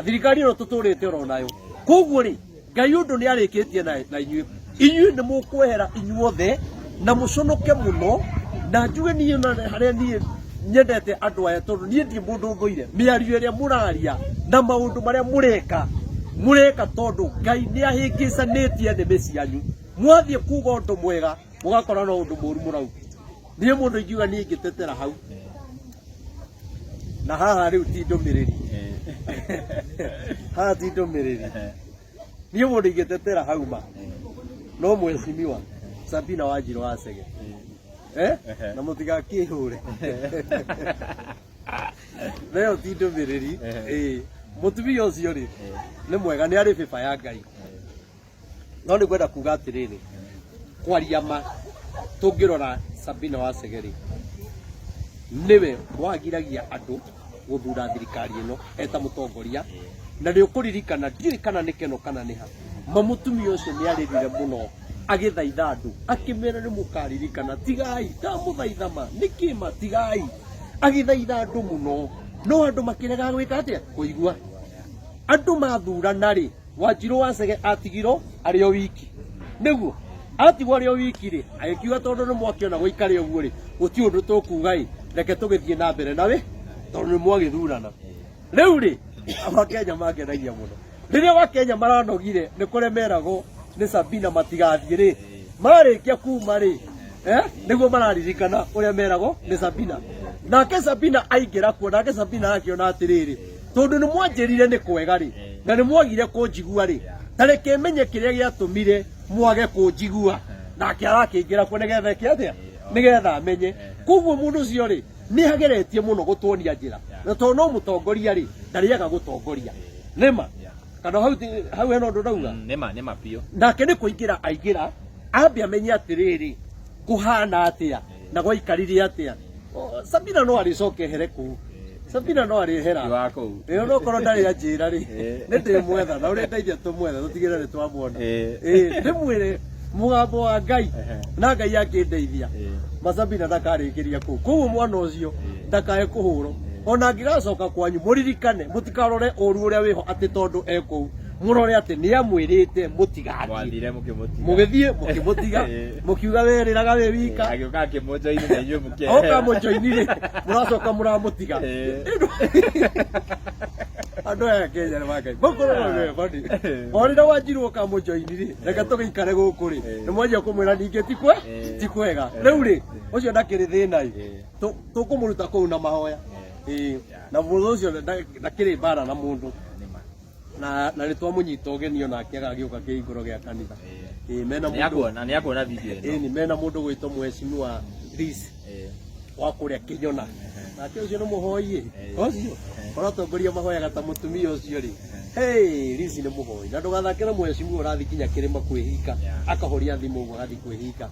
Thirikari ĩno tũtũrĩte oro nayo. Koguo rĩ, Ngai ũndũ nĩ arĩkĩtie na inyuĩ, inyuĩ nĩ mũkwehera inyuothe na mũconoke mũno. Na njuge niĩ na harĩa niĩ nyendete andũ aya, tondũ niĩ ndirĩ mũndũ ũthũire mĩario ĩrĩa mũraria na maũndũ marĩa mũreka, mũreka tondũ Ngai nĩ ahĩngĩcanĩtie nĩmĩ cianyu. Mwathiĩ kuga ũndũ mwega, mũgakora no ũndũ mũru mũrauga. Niĩ mũndũ ingiuga niĩ ingĩtetera hau na haha rĩu ti ndũmĩrĩri, haha ti ndũmĩrĩri. Niĩ mũndũ ingĩtetera hau ma no mheshimiwa Sabina Wanjirũ wa Chege, eh? Na mũtigakĩhũre nayo ti ndũmĩrĩri. Ĩĩ, mũtumia ũcio rĩ nĩ mwega, nĩ arĩ bĩba ya Ngai, no nĩ ngwenda kuga atĩrĩrĩ, kwaria ma, tũngĩrora Sabina wa Chege rĩ, nĩwe wagiragia andũ gũthura thirikari ĩno eta mũtongoria. Na nĩ ũkũririkana, ndiũĩ kana nĩ Keno kana nĩ ha ma, mũtumia ũcio nĩ arĩrire mũno agĩthaitha andũ akĩmera nĩ mũkaririkana, tigai, ndamũthaitha ma, nĩkĩ ma, tigai. Agĩthaitha andũ mũno, no andũ makĩrega gwĩka atĩa? Kũigua. Andũ mathurana rĩ, Wanjirũ wa Chege atigirwo arĩ o wiki. Nĩguo atigwo arĩ o wiki rĩ, agĩkiuga tondũ nĩ mwakĩona gũikare ũguo rĩ, gũtirĩ ũndũ tũkuga ĩ, reke tũgĩthiĩ na mbere na wĩ tondũ nĩ mwagĩthurana. Rĩu rĩ, Abakenya mangenagia mũno rĩrĩa Wakenya maranogire nĩ kũrĩa meragwo nĩ Sabina matigathiĩ rĩ, marĩkia kuma rĩ, nĩguo mararirikana ũrĩa meragwo nĩ Sabina. Nake Sabina aingĩra kuo, nake Sabina akĩona atĩrĩrĩ, tondũ nĩ mwanjĩrire nĩ kwega rĩ, na nĩ mwagire kũnjigua rĩ, ta reke menye kĩrĩa gĩatũmire mwage kũnjigua. Nake arakĩingĩra kuo nĩgetha eke atĩa? Nĩgetha amenye. Koguo mũndũ ũcio rĩ, nĩ ageretie mũno gũtuonia njĩra, na tondũ no mũtongoria rĩ, ndarĩaga gũtongoria nĩma kana hau hau hena ũndũ ndauga. Nĩma, nĩma biũ. Nake nĩ kũingĩra aingĩra, ambe amenye atĩrĩrĩ, kũhana atĩa na gwaikarire atĩa. Sabina no arĩcoke ehere kũu, Sabina no arĩehera. Ti wa kũu. Ĩyo no korwo ndarĩ anjĩra rĩ, nĩ ndĩmwetha na ũrĩa ndeithia tũmwetha tũtigĩrĩre nĩ twamwona. Ĩĩ, ndĩmwĩre mũgambo wa Ngai na Ngai angĩndeithia Masabina ndakarĩkĩria kũu. Koguo mwana ũcio ndakae kũhũrwo ona angĩgacoka kwanyu, mũririkane, mũtikarore ũru ũrĩa wĩho atĩ tondũ e kũu, mũrore atĩ nĩ amwĩrĩte mũtigathiĩ. Mwathire mũkĩmũtiga. Mũgĩthiĩ mũkĩmũtiga, mũkiuga werĩraga wĩ wika. Agĩũka akĩmũjoini na inyuĩ mũkĩehera. Oka mũjoini rĩ, mũracoka mũramũtiga. Andũ aya Kenya nĩ mangai makoragwo me bani. O rĩrĩa wanjirwo kamũjoini rĩ, reke tũgĩikare gũkũ rĩ, nĩ mwanjia kũmwĩra ningĩ ti kwe ti kwega. Rĩu rĩ, ũcio ndakĩrĩ thĩna ĩ, tũkũmũruta kũu na mahoya. Ĩĩ, na mũndũ ũcio ndakĩrĩ mbara na mũndũ, na nĩ twamũnyita ũgeni onake agagĩũka kĩhingũro gĩa kanitha. Ĩĩ, mena mũndũ Nĩakuona video ĩno. Ĩĩ, mena mũndũ gwĩtwo mheshimiwa Liz wa kũrĩa Kĩnyona, nake ũcio nĩ mũhoi ĩ, ũcio ũratongoria mahoyaga ta mũtumia ũcio rĩ. Hey, Liz nĩ mũhoi, na ndũgathake na mheshimiwa ũrathiĩ nginya kĩrĩma kwĩhinga, akahoria thimũ ũguo agathiĩ kwĩhinga,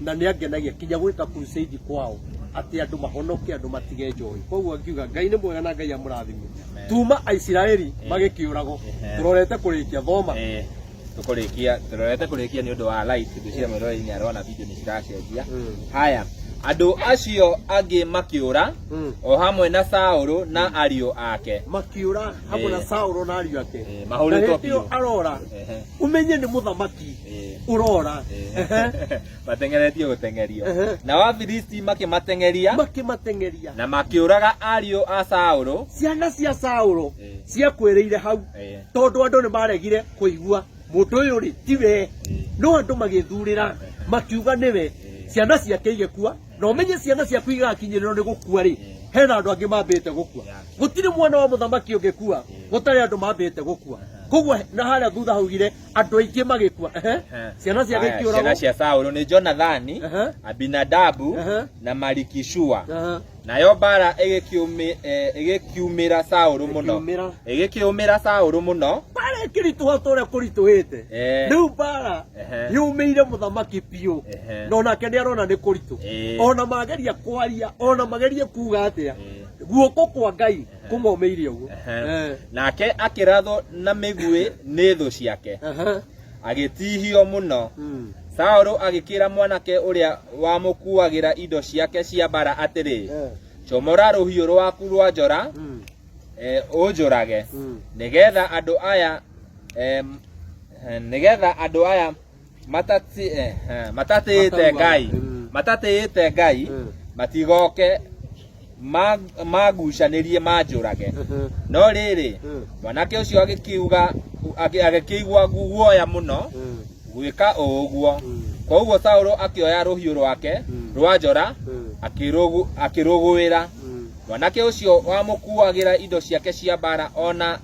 na nĩ angenagia kinya gwĩka crusade kwao. Atĩ andũ mahonoke, andũ matige njohi. Koguo ngiuga Ngai nĩ mwega na Ngai amũrathime. Tuma Aisiraeli magĩkĩũragwo. Tũrorete kũrĩkia, thoma. Tũkũrĩkia, tũrorete kũrĩkia nĩ ũndũ wa light. Ngwĩciria mwĩroreri nĩ arona video nĩ ciracenjia. Haya, andũ acio angĩ makĩũra o hamwe na Saũlũ na ariũ ake. Makiũra hamwe na Saũlũ na ariũ ake. Mahũrĩtwo Na hĩndĩ ĩyo biũ. arora, ũmenye nĩ mũthamaki ũrora. Matengeretio gũteng'erio. Nao Afilisti makĩmateng'eria Makĩmateng'eria na makĩũraga ariũ a Saũlũ. Ciana cia Saũlũ ciakuĩrĩire hau tondũ andũ nĩ maregire kũigua mũndũ ũyũ rĩ tiwe, no andũ magĩthurĩra makiuga nĩwe. Ciana ciake igĩkua, na ũmenye ciana ciaku igakinyĩrĩrwo nĩ gũkua rĩ, hena andũ angĩ mambĩte gũkua. Gũtirĩ mwana wa mũthamaki ũngĩkua gũtarĩ andũ mambĩte gũkua. Koguo na harĩa thutha haugire andũ aingĩ magĩkua. Ciana ciake Haya, ciana ikĩũragwo. Cia Saũlũ nĩ Jonathani, Abinadabu na Malikishua. Nayo mbara ĩgĩkiumĩra Saũlũ mũno. Ĩkiumĩra. Ĩgĩkĩũmĩra Saũlũ mũno. Mbara ĩkĩritũha ta ũrĩa kũritũhĩte. Rĩu mbara yũmĩire mũthamaki biũ, na onake nĩ arona nĩ kũritũ. Ona mageria kwaria, ona magerie kuga atĩa, guoko kwa Ngai kũmomĩire ũguo. Nake akĩrathwo na mĩguĩ nĩ thũ ciake, agĩtihio mũno. Saũlũ agĩkĩra mwanake ũrĩa wamũkuagĩra indo ciake cia mbara atĩrĩ, "Comora rũhiũ rwaku rwa njora, ũnjũrage, nĩgeetha andũ aya nĩgeetha andũ aya matatĩĩte Mataruaga. Ngai matatĩĩte Ngai matigoke magucanĩrie manjũrage." No rĩrĩ, mwanake ũcio agĩkiuga agĩkĩigua guoya mũno gwĩka o ũguo. Koguo Saũlũ akĩoya rũhiũ rwake rwa njora, akĩrũgũĩra. Mwanake ũcio wamũkuagĩra indo ciake cia mbara ona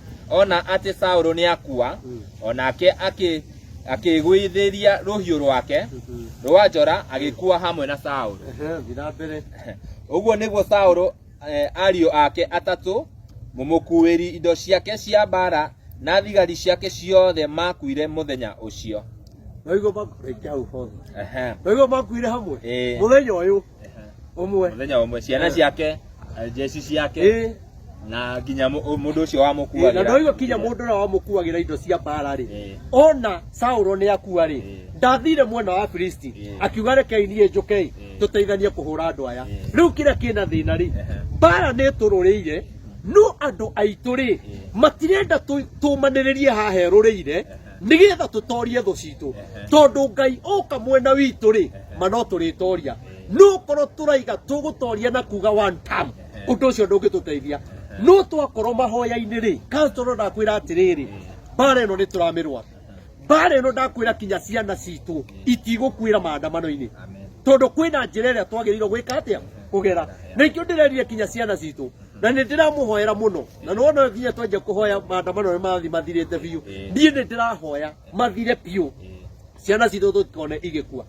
atĩ Saũlũ nĩakua, o nake akĩgũithĩria rũhiũ rwake rwa njora, agĩkua hamwe na Saũlũ. Thiĩ na mbere. Ũguo nĩguo Saũlũ, ariũ ake atatũ, mũmũkuĩri indo ciake cia mbara na thigari ciake ciothe makuire mũthenya ũcio. Waigua makuire hau hothe. Waigua makuire hamwe. Ĩĩ. Mũthenya ũyũ ũmwe. Mũthenya ũmwe, ciana ciake, jeshi ciake na nginya mũndũ ũcio Na wamũkuagĩra. ndoigua kinya mũndũ ũrĩa wamũkuagĩra indo cia mbara rĩ, ona Saũlũ nĩ akua rĩ, ndathire mwena wa Filisti akiuga, "Rekei niĩ njũkei tũteithanie kũhũra andũ aya." Rĩu kĩrĩa kĩna thĩna rĩ, mbara nĩ tũrũrĩire, no andũ aitũ rĩ matirenda tũmanĩrĩrie haha ĩrũrĩire nĩgetha tũtorie thũ citũ, tondũ Ngai oka mwena witũ rĩ, ma no tũrĩtoria. No korwo tũraiga tũgũtoria na kuga one term, ũndũ ũcio ndũngĩtũteithia. No twakorwo mahoya-inĩ rĩ, Castro, ndakwĩra atĩrĩrĩ, mbara ĩno nĩ tũramĩrũa. Mbara ĩno, ndakwĩra, kinya ciana citũ itigũkuĩra maandamano-inĩ, Amen. tondũ kwĩna njĩra ĩrĩa twagĩrĩirwo gwĩka atĩa, kũgera. Na ikĩo ndĩrerire kinya ciana citũ, na nĩ ndĩramũhoera mũno, na nĩwona nginya twanjia kũhoya maandamano nĩ marathiĩ mathirĩte biũ. Niĩ nĩ ndĩrahoya mathire biũ, ciana citũ tũtikone igĩkua.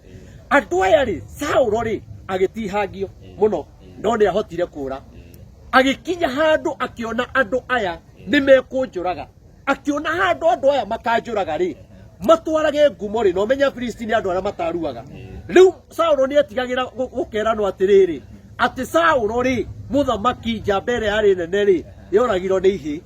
Andũ aya rĩ, Saũlũ rĩ agĩtihangio mũno, no nĩ ahotire kũra. Agĩkinya handũ akĩona andũ aya nĩ mekũnjũraga. Akĩona handũ andũ aya makanjũraga rĩ, matwarage ngumo rĩ, na ũmenye Afilisti nĩ andũ arĩa mataruaga. Rĩu Saũlũ nĩ etigagĩra gũkeranwo atĩrĩrĩ, atĩ Saũlũ rĩ, mũthamaki njamba ĩrĩa yarĩ nene rĩ, yoragirwo nĩ ihĩ.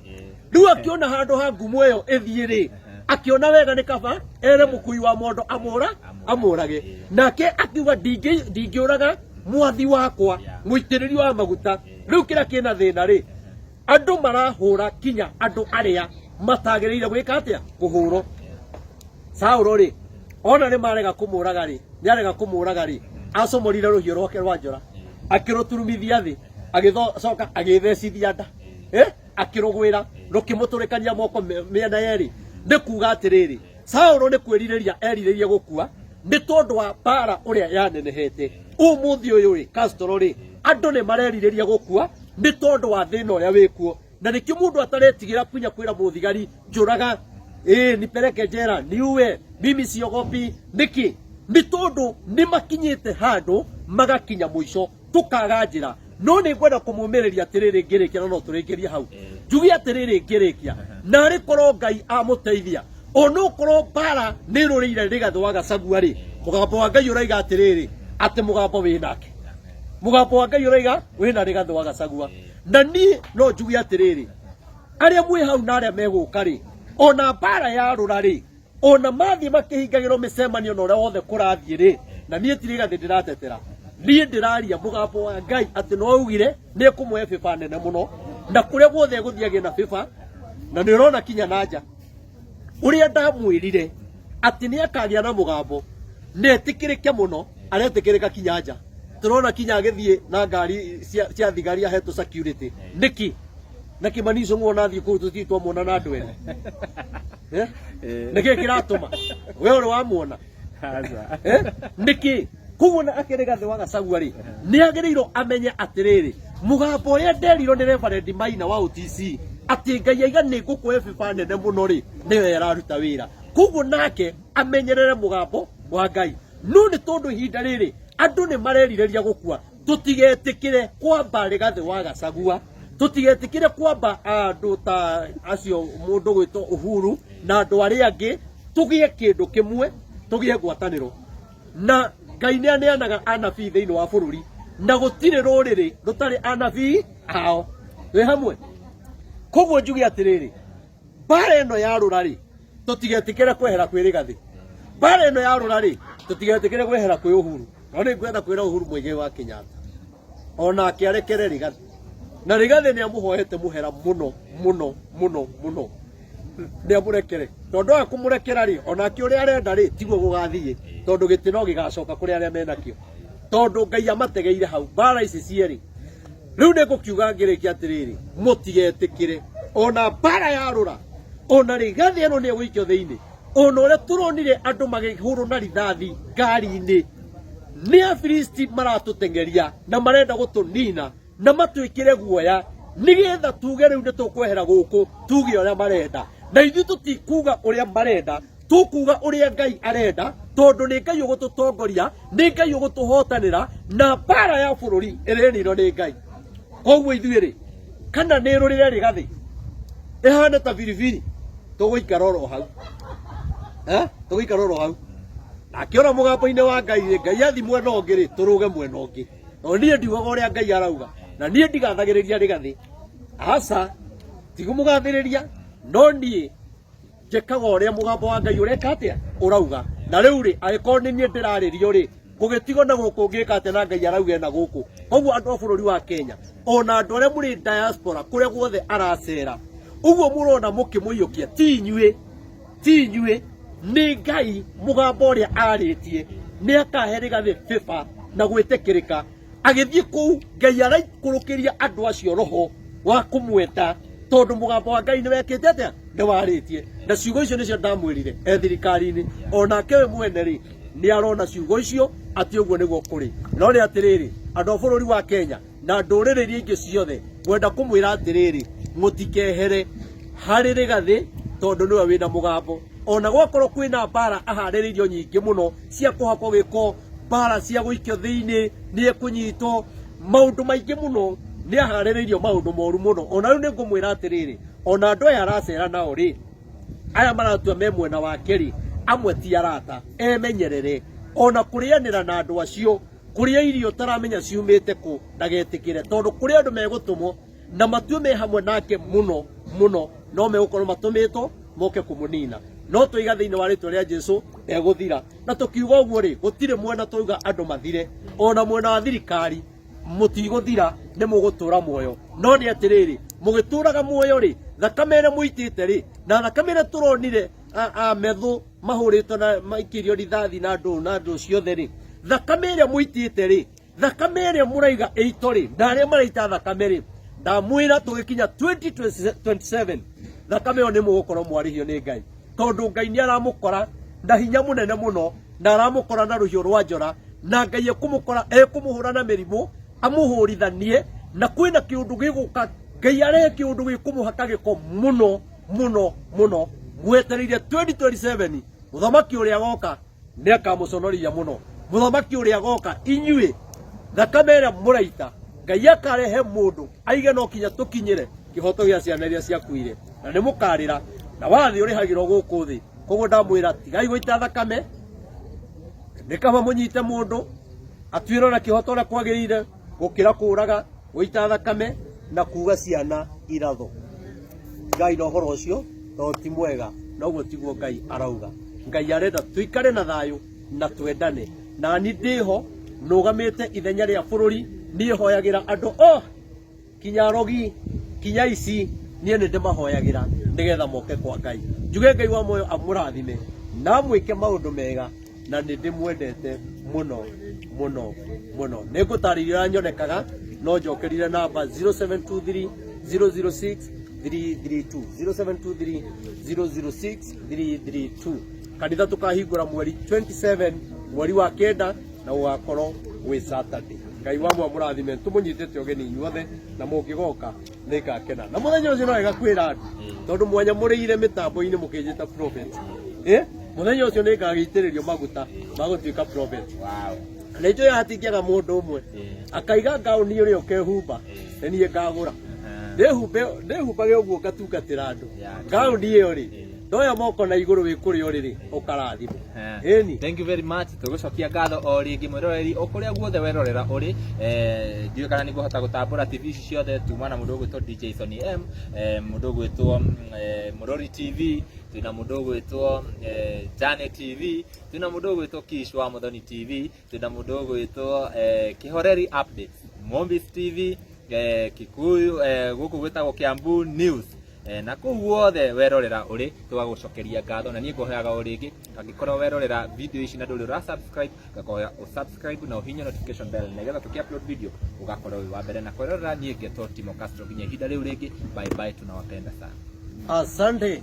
Rĩu akĩona handũ ha ngumo ĩyo ĩthiĩ rĩ, akĩona wega nĩ kaba ere mũkui wa mondo amũra amũrage. Nake akiuga, "Ndingĩũraga mwathi wakwa, mũitĩrĩri wa maguta." Rĩu kĩrĩa kĩna thĩna rĩ, andũ marahũra kinya andũ arĩa matagĩrĩire gwĩka atĩa, kũhũrwo. Saũlũ rĩ, ona nĩ marega kũmũraga rĩ, nĩ arega kũmũraga rĩ, acomorire rũhiũ rwake rwa njora, akĩrũturumithia thĩ, agĩcoka agĩthecithia nda, akĩrũgwĩra, rũkĩmũtũrĩkania moko mĩena yerĩ. Nĩ kuga atĩrĩrĩ, Saũlũ nĩ kwĩrirĩria erirĩrie gũkua nĩ tondũ wa mbara ũrĩa yanenehete. Ũmũthĩ ũyũ rĩ, Castro rĩ, andũ nĩ marerirĩria gũkua nĩ tondũ wa thĩna ũrĩa wĩkuo, na nĩkĩo mũndũ ataretigĩra kinya kwĩra mũthigari, "Njũraga, ĩĩ, nipeleke jela, niue, mimi siogopi." Nĩkĩ? Nĩ tondũ nĩ makinyĩte handũ magakinya mũico, tũkaga njĩra. No nĩ ngwenda kũmũmĩrĩria atĩrĩrĩ ngĩrĩkia, na no tũrĩkĩrie hau, njuge atĩrĩrĩ ngĩrĩkia, narĩ korwo Ngai amũteithia, onokorwo mbara nĩ ĩrũrĩire Rigathĩ wa Gachagua rĩ, mũgambo wa Ngai ũraiga atĩrĩrĩ, atĩ mũgambo wĩ nake. Mũgambo wa Ngai ũraiga wĩna Rigathĩ wa Gachagua. Na niĩ no njuge atĩrĩrĩ, arĩa mwĩ hau na arĩa megũka rĩ, ona mbara yarũra rĩ, ona mathiĩ makĩhingagĩrwo mĩcemanio na ũrĩa wothe kũrathiĩ rĩ, na niĩ ti Rigathĩ ndĩratetera, niĩ ndĩraria mũgambo wa Ngai atĩ no augire nĩ ekũmũhe bĩba nene mũno, na kũrĩa guothe egũthiĩ agĩe na bĩba, na nĩ ũrona kinya na nja ũrĩa ndamwĩrire atĩ nĩ akagĩa na mũgambo na etĩkĩrĩke mũno, aretĩkĩrĩka kinya nja. Tũrona kinya agĩthiĩ na ngari cia thigari ahetwo security nĩkĩ? Na Kĩmani Icũng'wa ona athiĩ kũu tũtirĩ twamuona na andũ erĩ. Eh? Nĩkĩ kĩratũma we ũrĩ wamuona? Aca. Eh? Nĩkĩ? Koguo na akĩrĩ Gathĩ wa Gachagua rĩ, nĩ agĩrĩirwo amenye atĩrĩrĩ, mũgambo ũrĩa nderirwo nĩ Reverend Maina wa OTC atĩ Ngai aiga nĩ ngũkũhe bĩba nene mũno rĩ, nĩyo ĩraruta wĩra. Koguo nake amenyerere mũgambo wa Ngai. No nĩ tondũ ihinda rĩrĩ andũ nĩ marerirĩria gũkua, tũtigetĩkĩre kwamba Rigathĩ wa Gachagua, tũtigetĩkĩre kwamba andũ ta acio mũndũ gwĩtwo Uhuru na andũ arĩa angĩ, tũgĩe kĩndũ kĩmwe, tũgĩe ngwatanĩro. Na Ngai nĩ aneanaga anabii thĩinĩ wa bũrũri, na gũtirĩ rũrĩrĩ rũtarĩ anabii ao. Twĩ hamwe? Koguo njuge atĩrĩrĩ, mbara ĩno ya rũra rĩ, tũtigetĩkĩre kwehera kwĩ Rigathĩ. Mbara ĩno ya rũra rĩ, tũtigetĩkĩre kwehera kwĩ Uhuru. No nĩ ngwenda kwĩra Uhuru Muigai wa Kenyatta onake arekere Rigathĩ, na Rigathĩ nĩ amũhoete mũhera mũno mũno mũno mũno, nĩ amũrekere, tondũ aya kũmũrekera rĩ, onake ũrĩa arenda rĩ, tiguo gũgathiĩ, tondũ gĩtĩ no gĩgacoka kũrĩ arĩa menakĩo, tondũ Ngai amategeire hau mbara ici cierĩ. Rĩu nĩ ngũkiuga ngĩrĩkia atĩrĩrĩ, mũtigetĩkĩre ona mbara yarũra, ona Rigathĩ ĩno nĩ ĩgũikio thĩinĩ, ona ũrĩa tũronire andũ magĩhũrwo na rithathi ngari-inĩ nĩ Afilisti maratũteng'eria na marenda gũtũnina na matwĩkĩre guoya, nĩgetha tuge rĩu nĩ tũkwehera gũkũ tuge ũrĩa marenda, na ithuĩ tũtikuga ũrĩa marenda, tũkuga ũrĩa Ngai arenda, tondũ nĩ Ngai ũgũtũtongoria, nĩ Ngai ũgũtũhotanĩra, na mbara ya bũrũri ĩrĩninwo nĩ Ngai. Koguo ithuĩ rĩ, kana nĩ rũrĩre Rigathĩ ĩhane ta biribiri, tũgũikara oro hau. Eh? Tũgũikara oro hau. Nake ona mũgambo-inĩ wa Ngai rĩ, Ngai athi mwena ũngĩ rĩ, tũrũge mwena ũngĩ. Tondũ niĩ ndiugaga ũrĩa Ngai arauga, na niĩ ndigathagĩrĩria Rigathĩ. Aca, tigũmũgathĩrĩria, no niĩ njĩkaga ũrĩa mũgambo wa Ngai ũreka atĩa ũrauga. Na rĩu rĩ, angĩkorwo nĩ niĩ ndĩrarĩrio rĩ, ngũgĩtigwo na gũkũ ngĩka atĩa na Ngai arauga ena gũkũ. Koguo andũ a bũrũri wa Kenya, ona andũ arĩa mũrĩ diaspora, kũrĩa guothe aracera, ũguo mũrona mũkĩmũiyũkia, ti inyuĩ, ti inyuĩ, nĩ Ngai mũgambo ũrĩa arĩtie nĩ akahe Rigathĩ bĩba na gwĩtĩkĩrĩka. Agĩthiĩ kũu, Ngai araikũrũkĩria andũ acio roho wa kũmwenda, tondũ mũgambo wa Ngai nĩ wekĩte atĩa? Nĩ warĩtie. Na ciugo icio nĩcio ndamwĩrire e thirikari-inĩ. Onake we mwene rĩ, nĩ arona ciugo icio atĩ ũguo nĩguo kũrĩ. No nĩ atĩrĩrĩ, andũ a bũrũri wa Kenya na ndũrĩrĩ iria ingĩ ciothe, ngwenda kũmwĩra atĩrĩrĩ, mũtikehere harĩ Rigathĩ, tondũ nĩwe wĩna mũgambo. Ona gwakorwo kwĩna mbara aharĩrĩirio nyingĩ mũno cia kũhakwo gĩko, mbara cia gũikio thĩinĩ, nĩ ekũnyitwo, maũndũ maingĩ mũno, nĩ aharĩrĩirio maũndũ moru mũno. Ona rĩu nĩ ngũmwĩra atĩrĩrĩ, ona andũ aya aracera nao rĩ, aya maratua me mwena wake rĩ, amwe ti arata, emenyerere. Ona kũrĩanĩra na andũ acio, kũrĩa irio ũtaramenya ciumĩte kũ, ndagetĩkĩre, tondũ kũrĩ andũ megũtũmwo na matue me hamwe nake mũno mũno, no megũkorwo matũmĩtwo moke kũmũnina. No tũiga thĩinĩ wa rĩtwa rĩa Jesu ndegũthira. Na tũkiuga ũguo rĩ, gũtirĩ mwena twauga andũ mathire, ona mwena wa thirikari mũtigũthira, nĩ mũgũtũra muoyo. No nĩ atĩrĩrĩ, mũgĩtũraga muoyo rĩ, thakame ĩrĩa mũitĩte rĩ, na thakame ĩrĩa tũronire a methũ mahũrĩtwo na maikĩrio rithathi na andũ na andũ ciothe rĩ, thakame ĩrĩa mũitĩte rĩ, thakame ĩrĩa mũraiga ĩito rĩ, na arĩa maraita thakame rĩ, ndamwĩra tũgĩkinya 2027 thakame ĩyo nĩ mũgũkorwo mwarĩhio nĩ Ngai, tondũ Ngai nĩ aramũkora na hinya mũnene mũno, na aramũkora na rũhiũ rwa njora, na Ngai ekũmũkora, ekũmũhũra na mĩrimũ, amũhũrithanie, na kwĩna kĩũndũ gĩgũka, Ngai arehe kĩũndũ gĩkũmũhaka gĩko mũno mũno mũno. Mwetereire 2027 mũthamaki ũrĩa agoka nĩ akamũconorithia mũno. Mũthamaki ũrĩa agoka, inyuĩ thakame ĩrĩa mũraita, Ngai akarehe mũndũ aige no kinya tũkinyĩre kĩhoto gĩa ciana iria ciakuire, na nĩ mũkarĩra, na wathĩ ũrĩhagĩrwo gũkũ thĩ. Koguo ndamwĩra tigai gũita thakame, nĩ kaba mũnyite mũndũ atuĩrwo na kĩhoto ũrĩa kwagĩrĩire. Gũkĩra kũraga, gũita thakame na kuga ciana iratho. Ngai na ũhoro ũcio tondũ ti mwega, na ũguo tiguo Ngai arauga. Ngai arenda tũikare na thayũ na twendane. Na ni ndĩho nũgamĩte ithenya rĩa bũrũri, niĩ hoyagĩra andũ o kinya arogi kinya ici, niĩ nĩ ndĩmahoyagĩra nĩgetha moke kwa Ngai. Njuge Ngai wa muoyo amũrathime na amwĩke maũndũ mega, na nĩ ndĩmwendete mũno mũno mũno. Nĩ ngũtarĩria ũrĩa nyonekaga, no njokerire namba 0723 006 332, 0723 006 332. Kanitha tũkahingũra mweri 27 mweri wa kenda, na ũgakorwo wĩ Saturday. Ngai wa mwa mũrathime, tũmũnyitĩte ũgeni inyuothe, na mũngĩgoka nĩ ngakena. Na mũthenya ũcio no wega kwĩra andũ, tondũ mwanyamũrĩire mĩtambo-inĩ mũkĩnjĩta prophet, mũthenya ũcio nĩ ngagĩitĩrĩrio maguta ma gũtuĩka prophet. Na njũĩ hatingĩaga mũndũ ũmwe akaiga ngaũni ũrĩa ũkehumba, nĩ niĩ ngagũra ndĩhumbage ũguo ngatungatĩra andũ. Ngaũni ĩyo rĩ, ndoya moko na igũrũ wĩ kũrĩa ũrĩ rĩ, ũkarathimwo. Ĩni. Thank you very much. Tũgũcokia ngatho o rĩngĩ mwĩroreri o kũrĩa guothe werorera ũrĩ. Ndiũĩ kana nĩngũhota gũtambũra TV ici ciothe. Tuma na mũndũ ũgwĩtwo DJ Sonny M, mũndũ ũgwĩtwo Mũrori TV, twĩna mũndũ ũgwĩtwo Jane TV, twĩna mũndũ ũgwĩtwo Kish wa Mũthoni TV, twĩna mũndũ ũgwĩtwo Kĩhoreri Updates, Mombis TV, Kikuyu, gũkũ gwĩtagwo Kiambu News. Na kũu guothe werorera ũrĩ, tũgagũcokeria ngatho, na niĩ ngũhoyaga o rĩngĩ, angĩkorwo werorera video ici na ndũrĩ ũra subscribe, ngakũhoya ũ subscribe na ũhihinye notification bell nĩgetha tũkĩ upload video ũgakorwo wĩ wa mbere na kwĩrorera. Niĩ ngetwo Timo Castro, nginya ihinda rĩu rĩngĩ, bye bye, tunawapenda sana. Asante.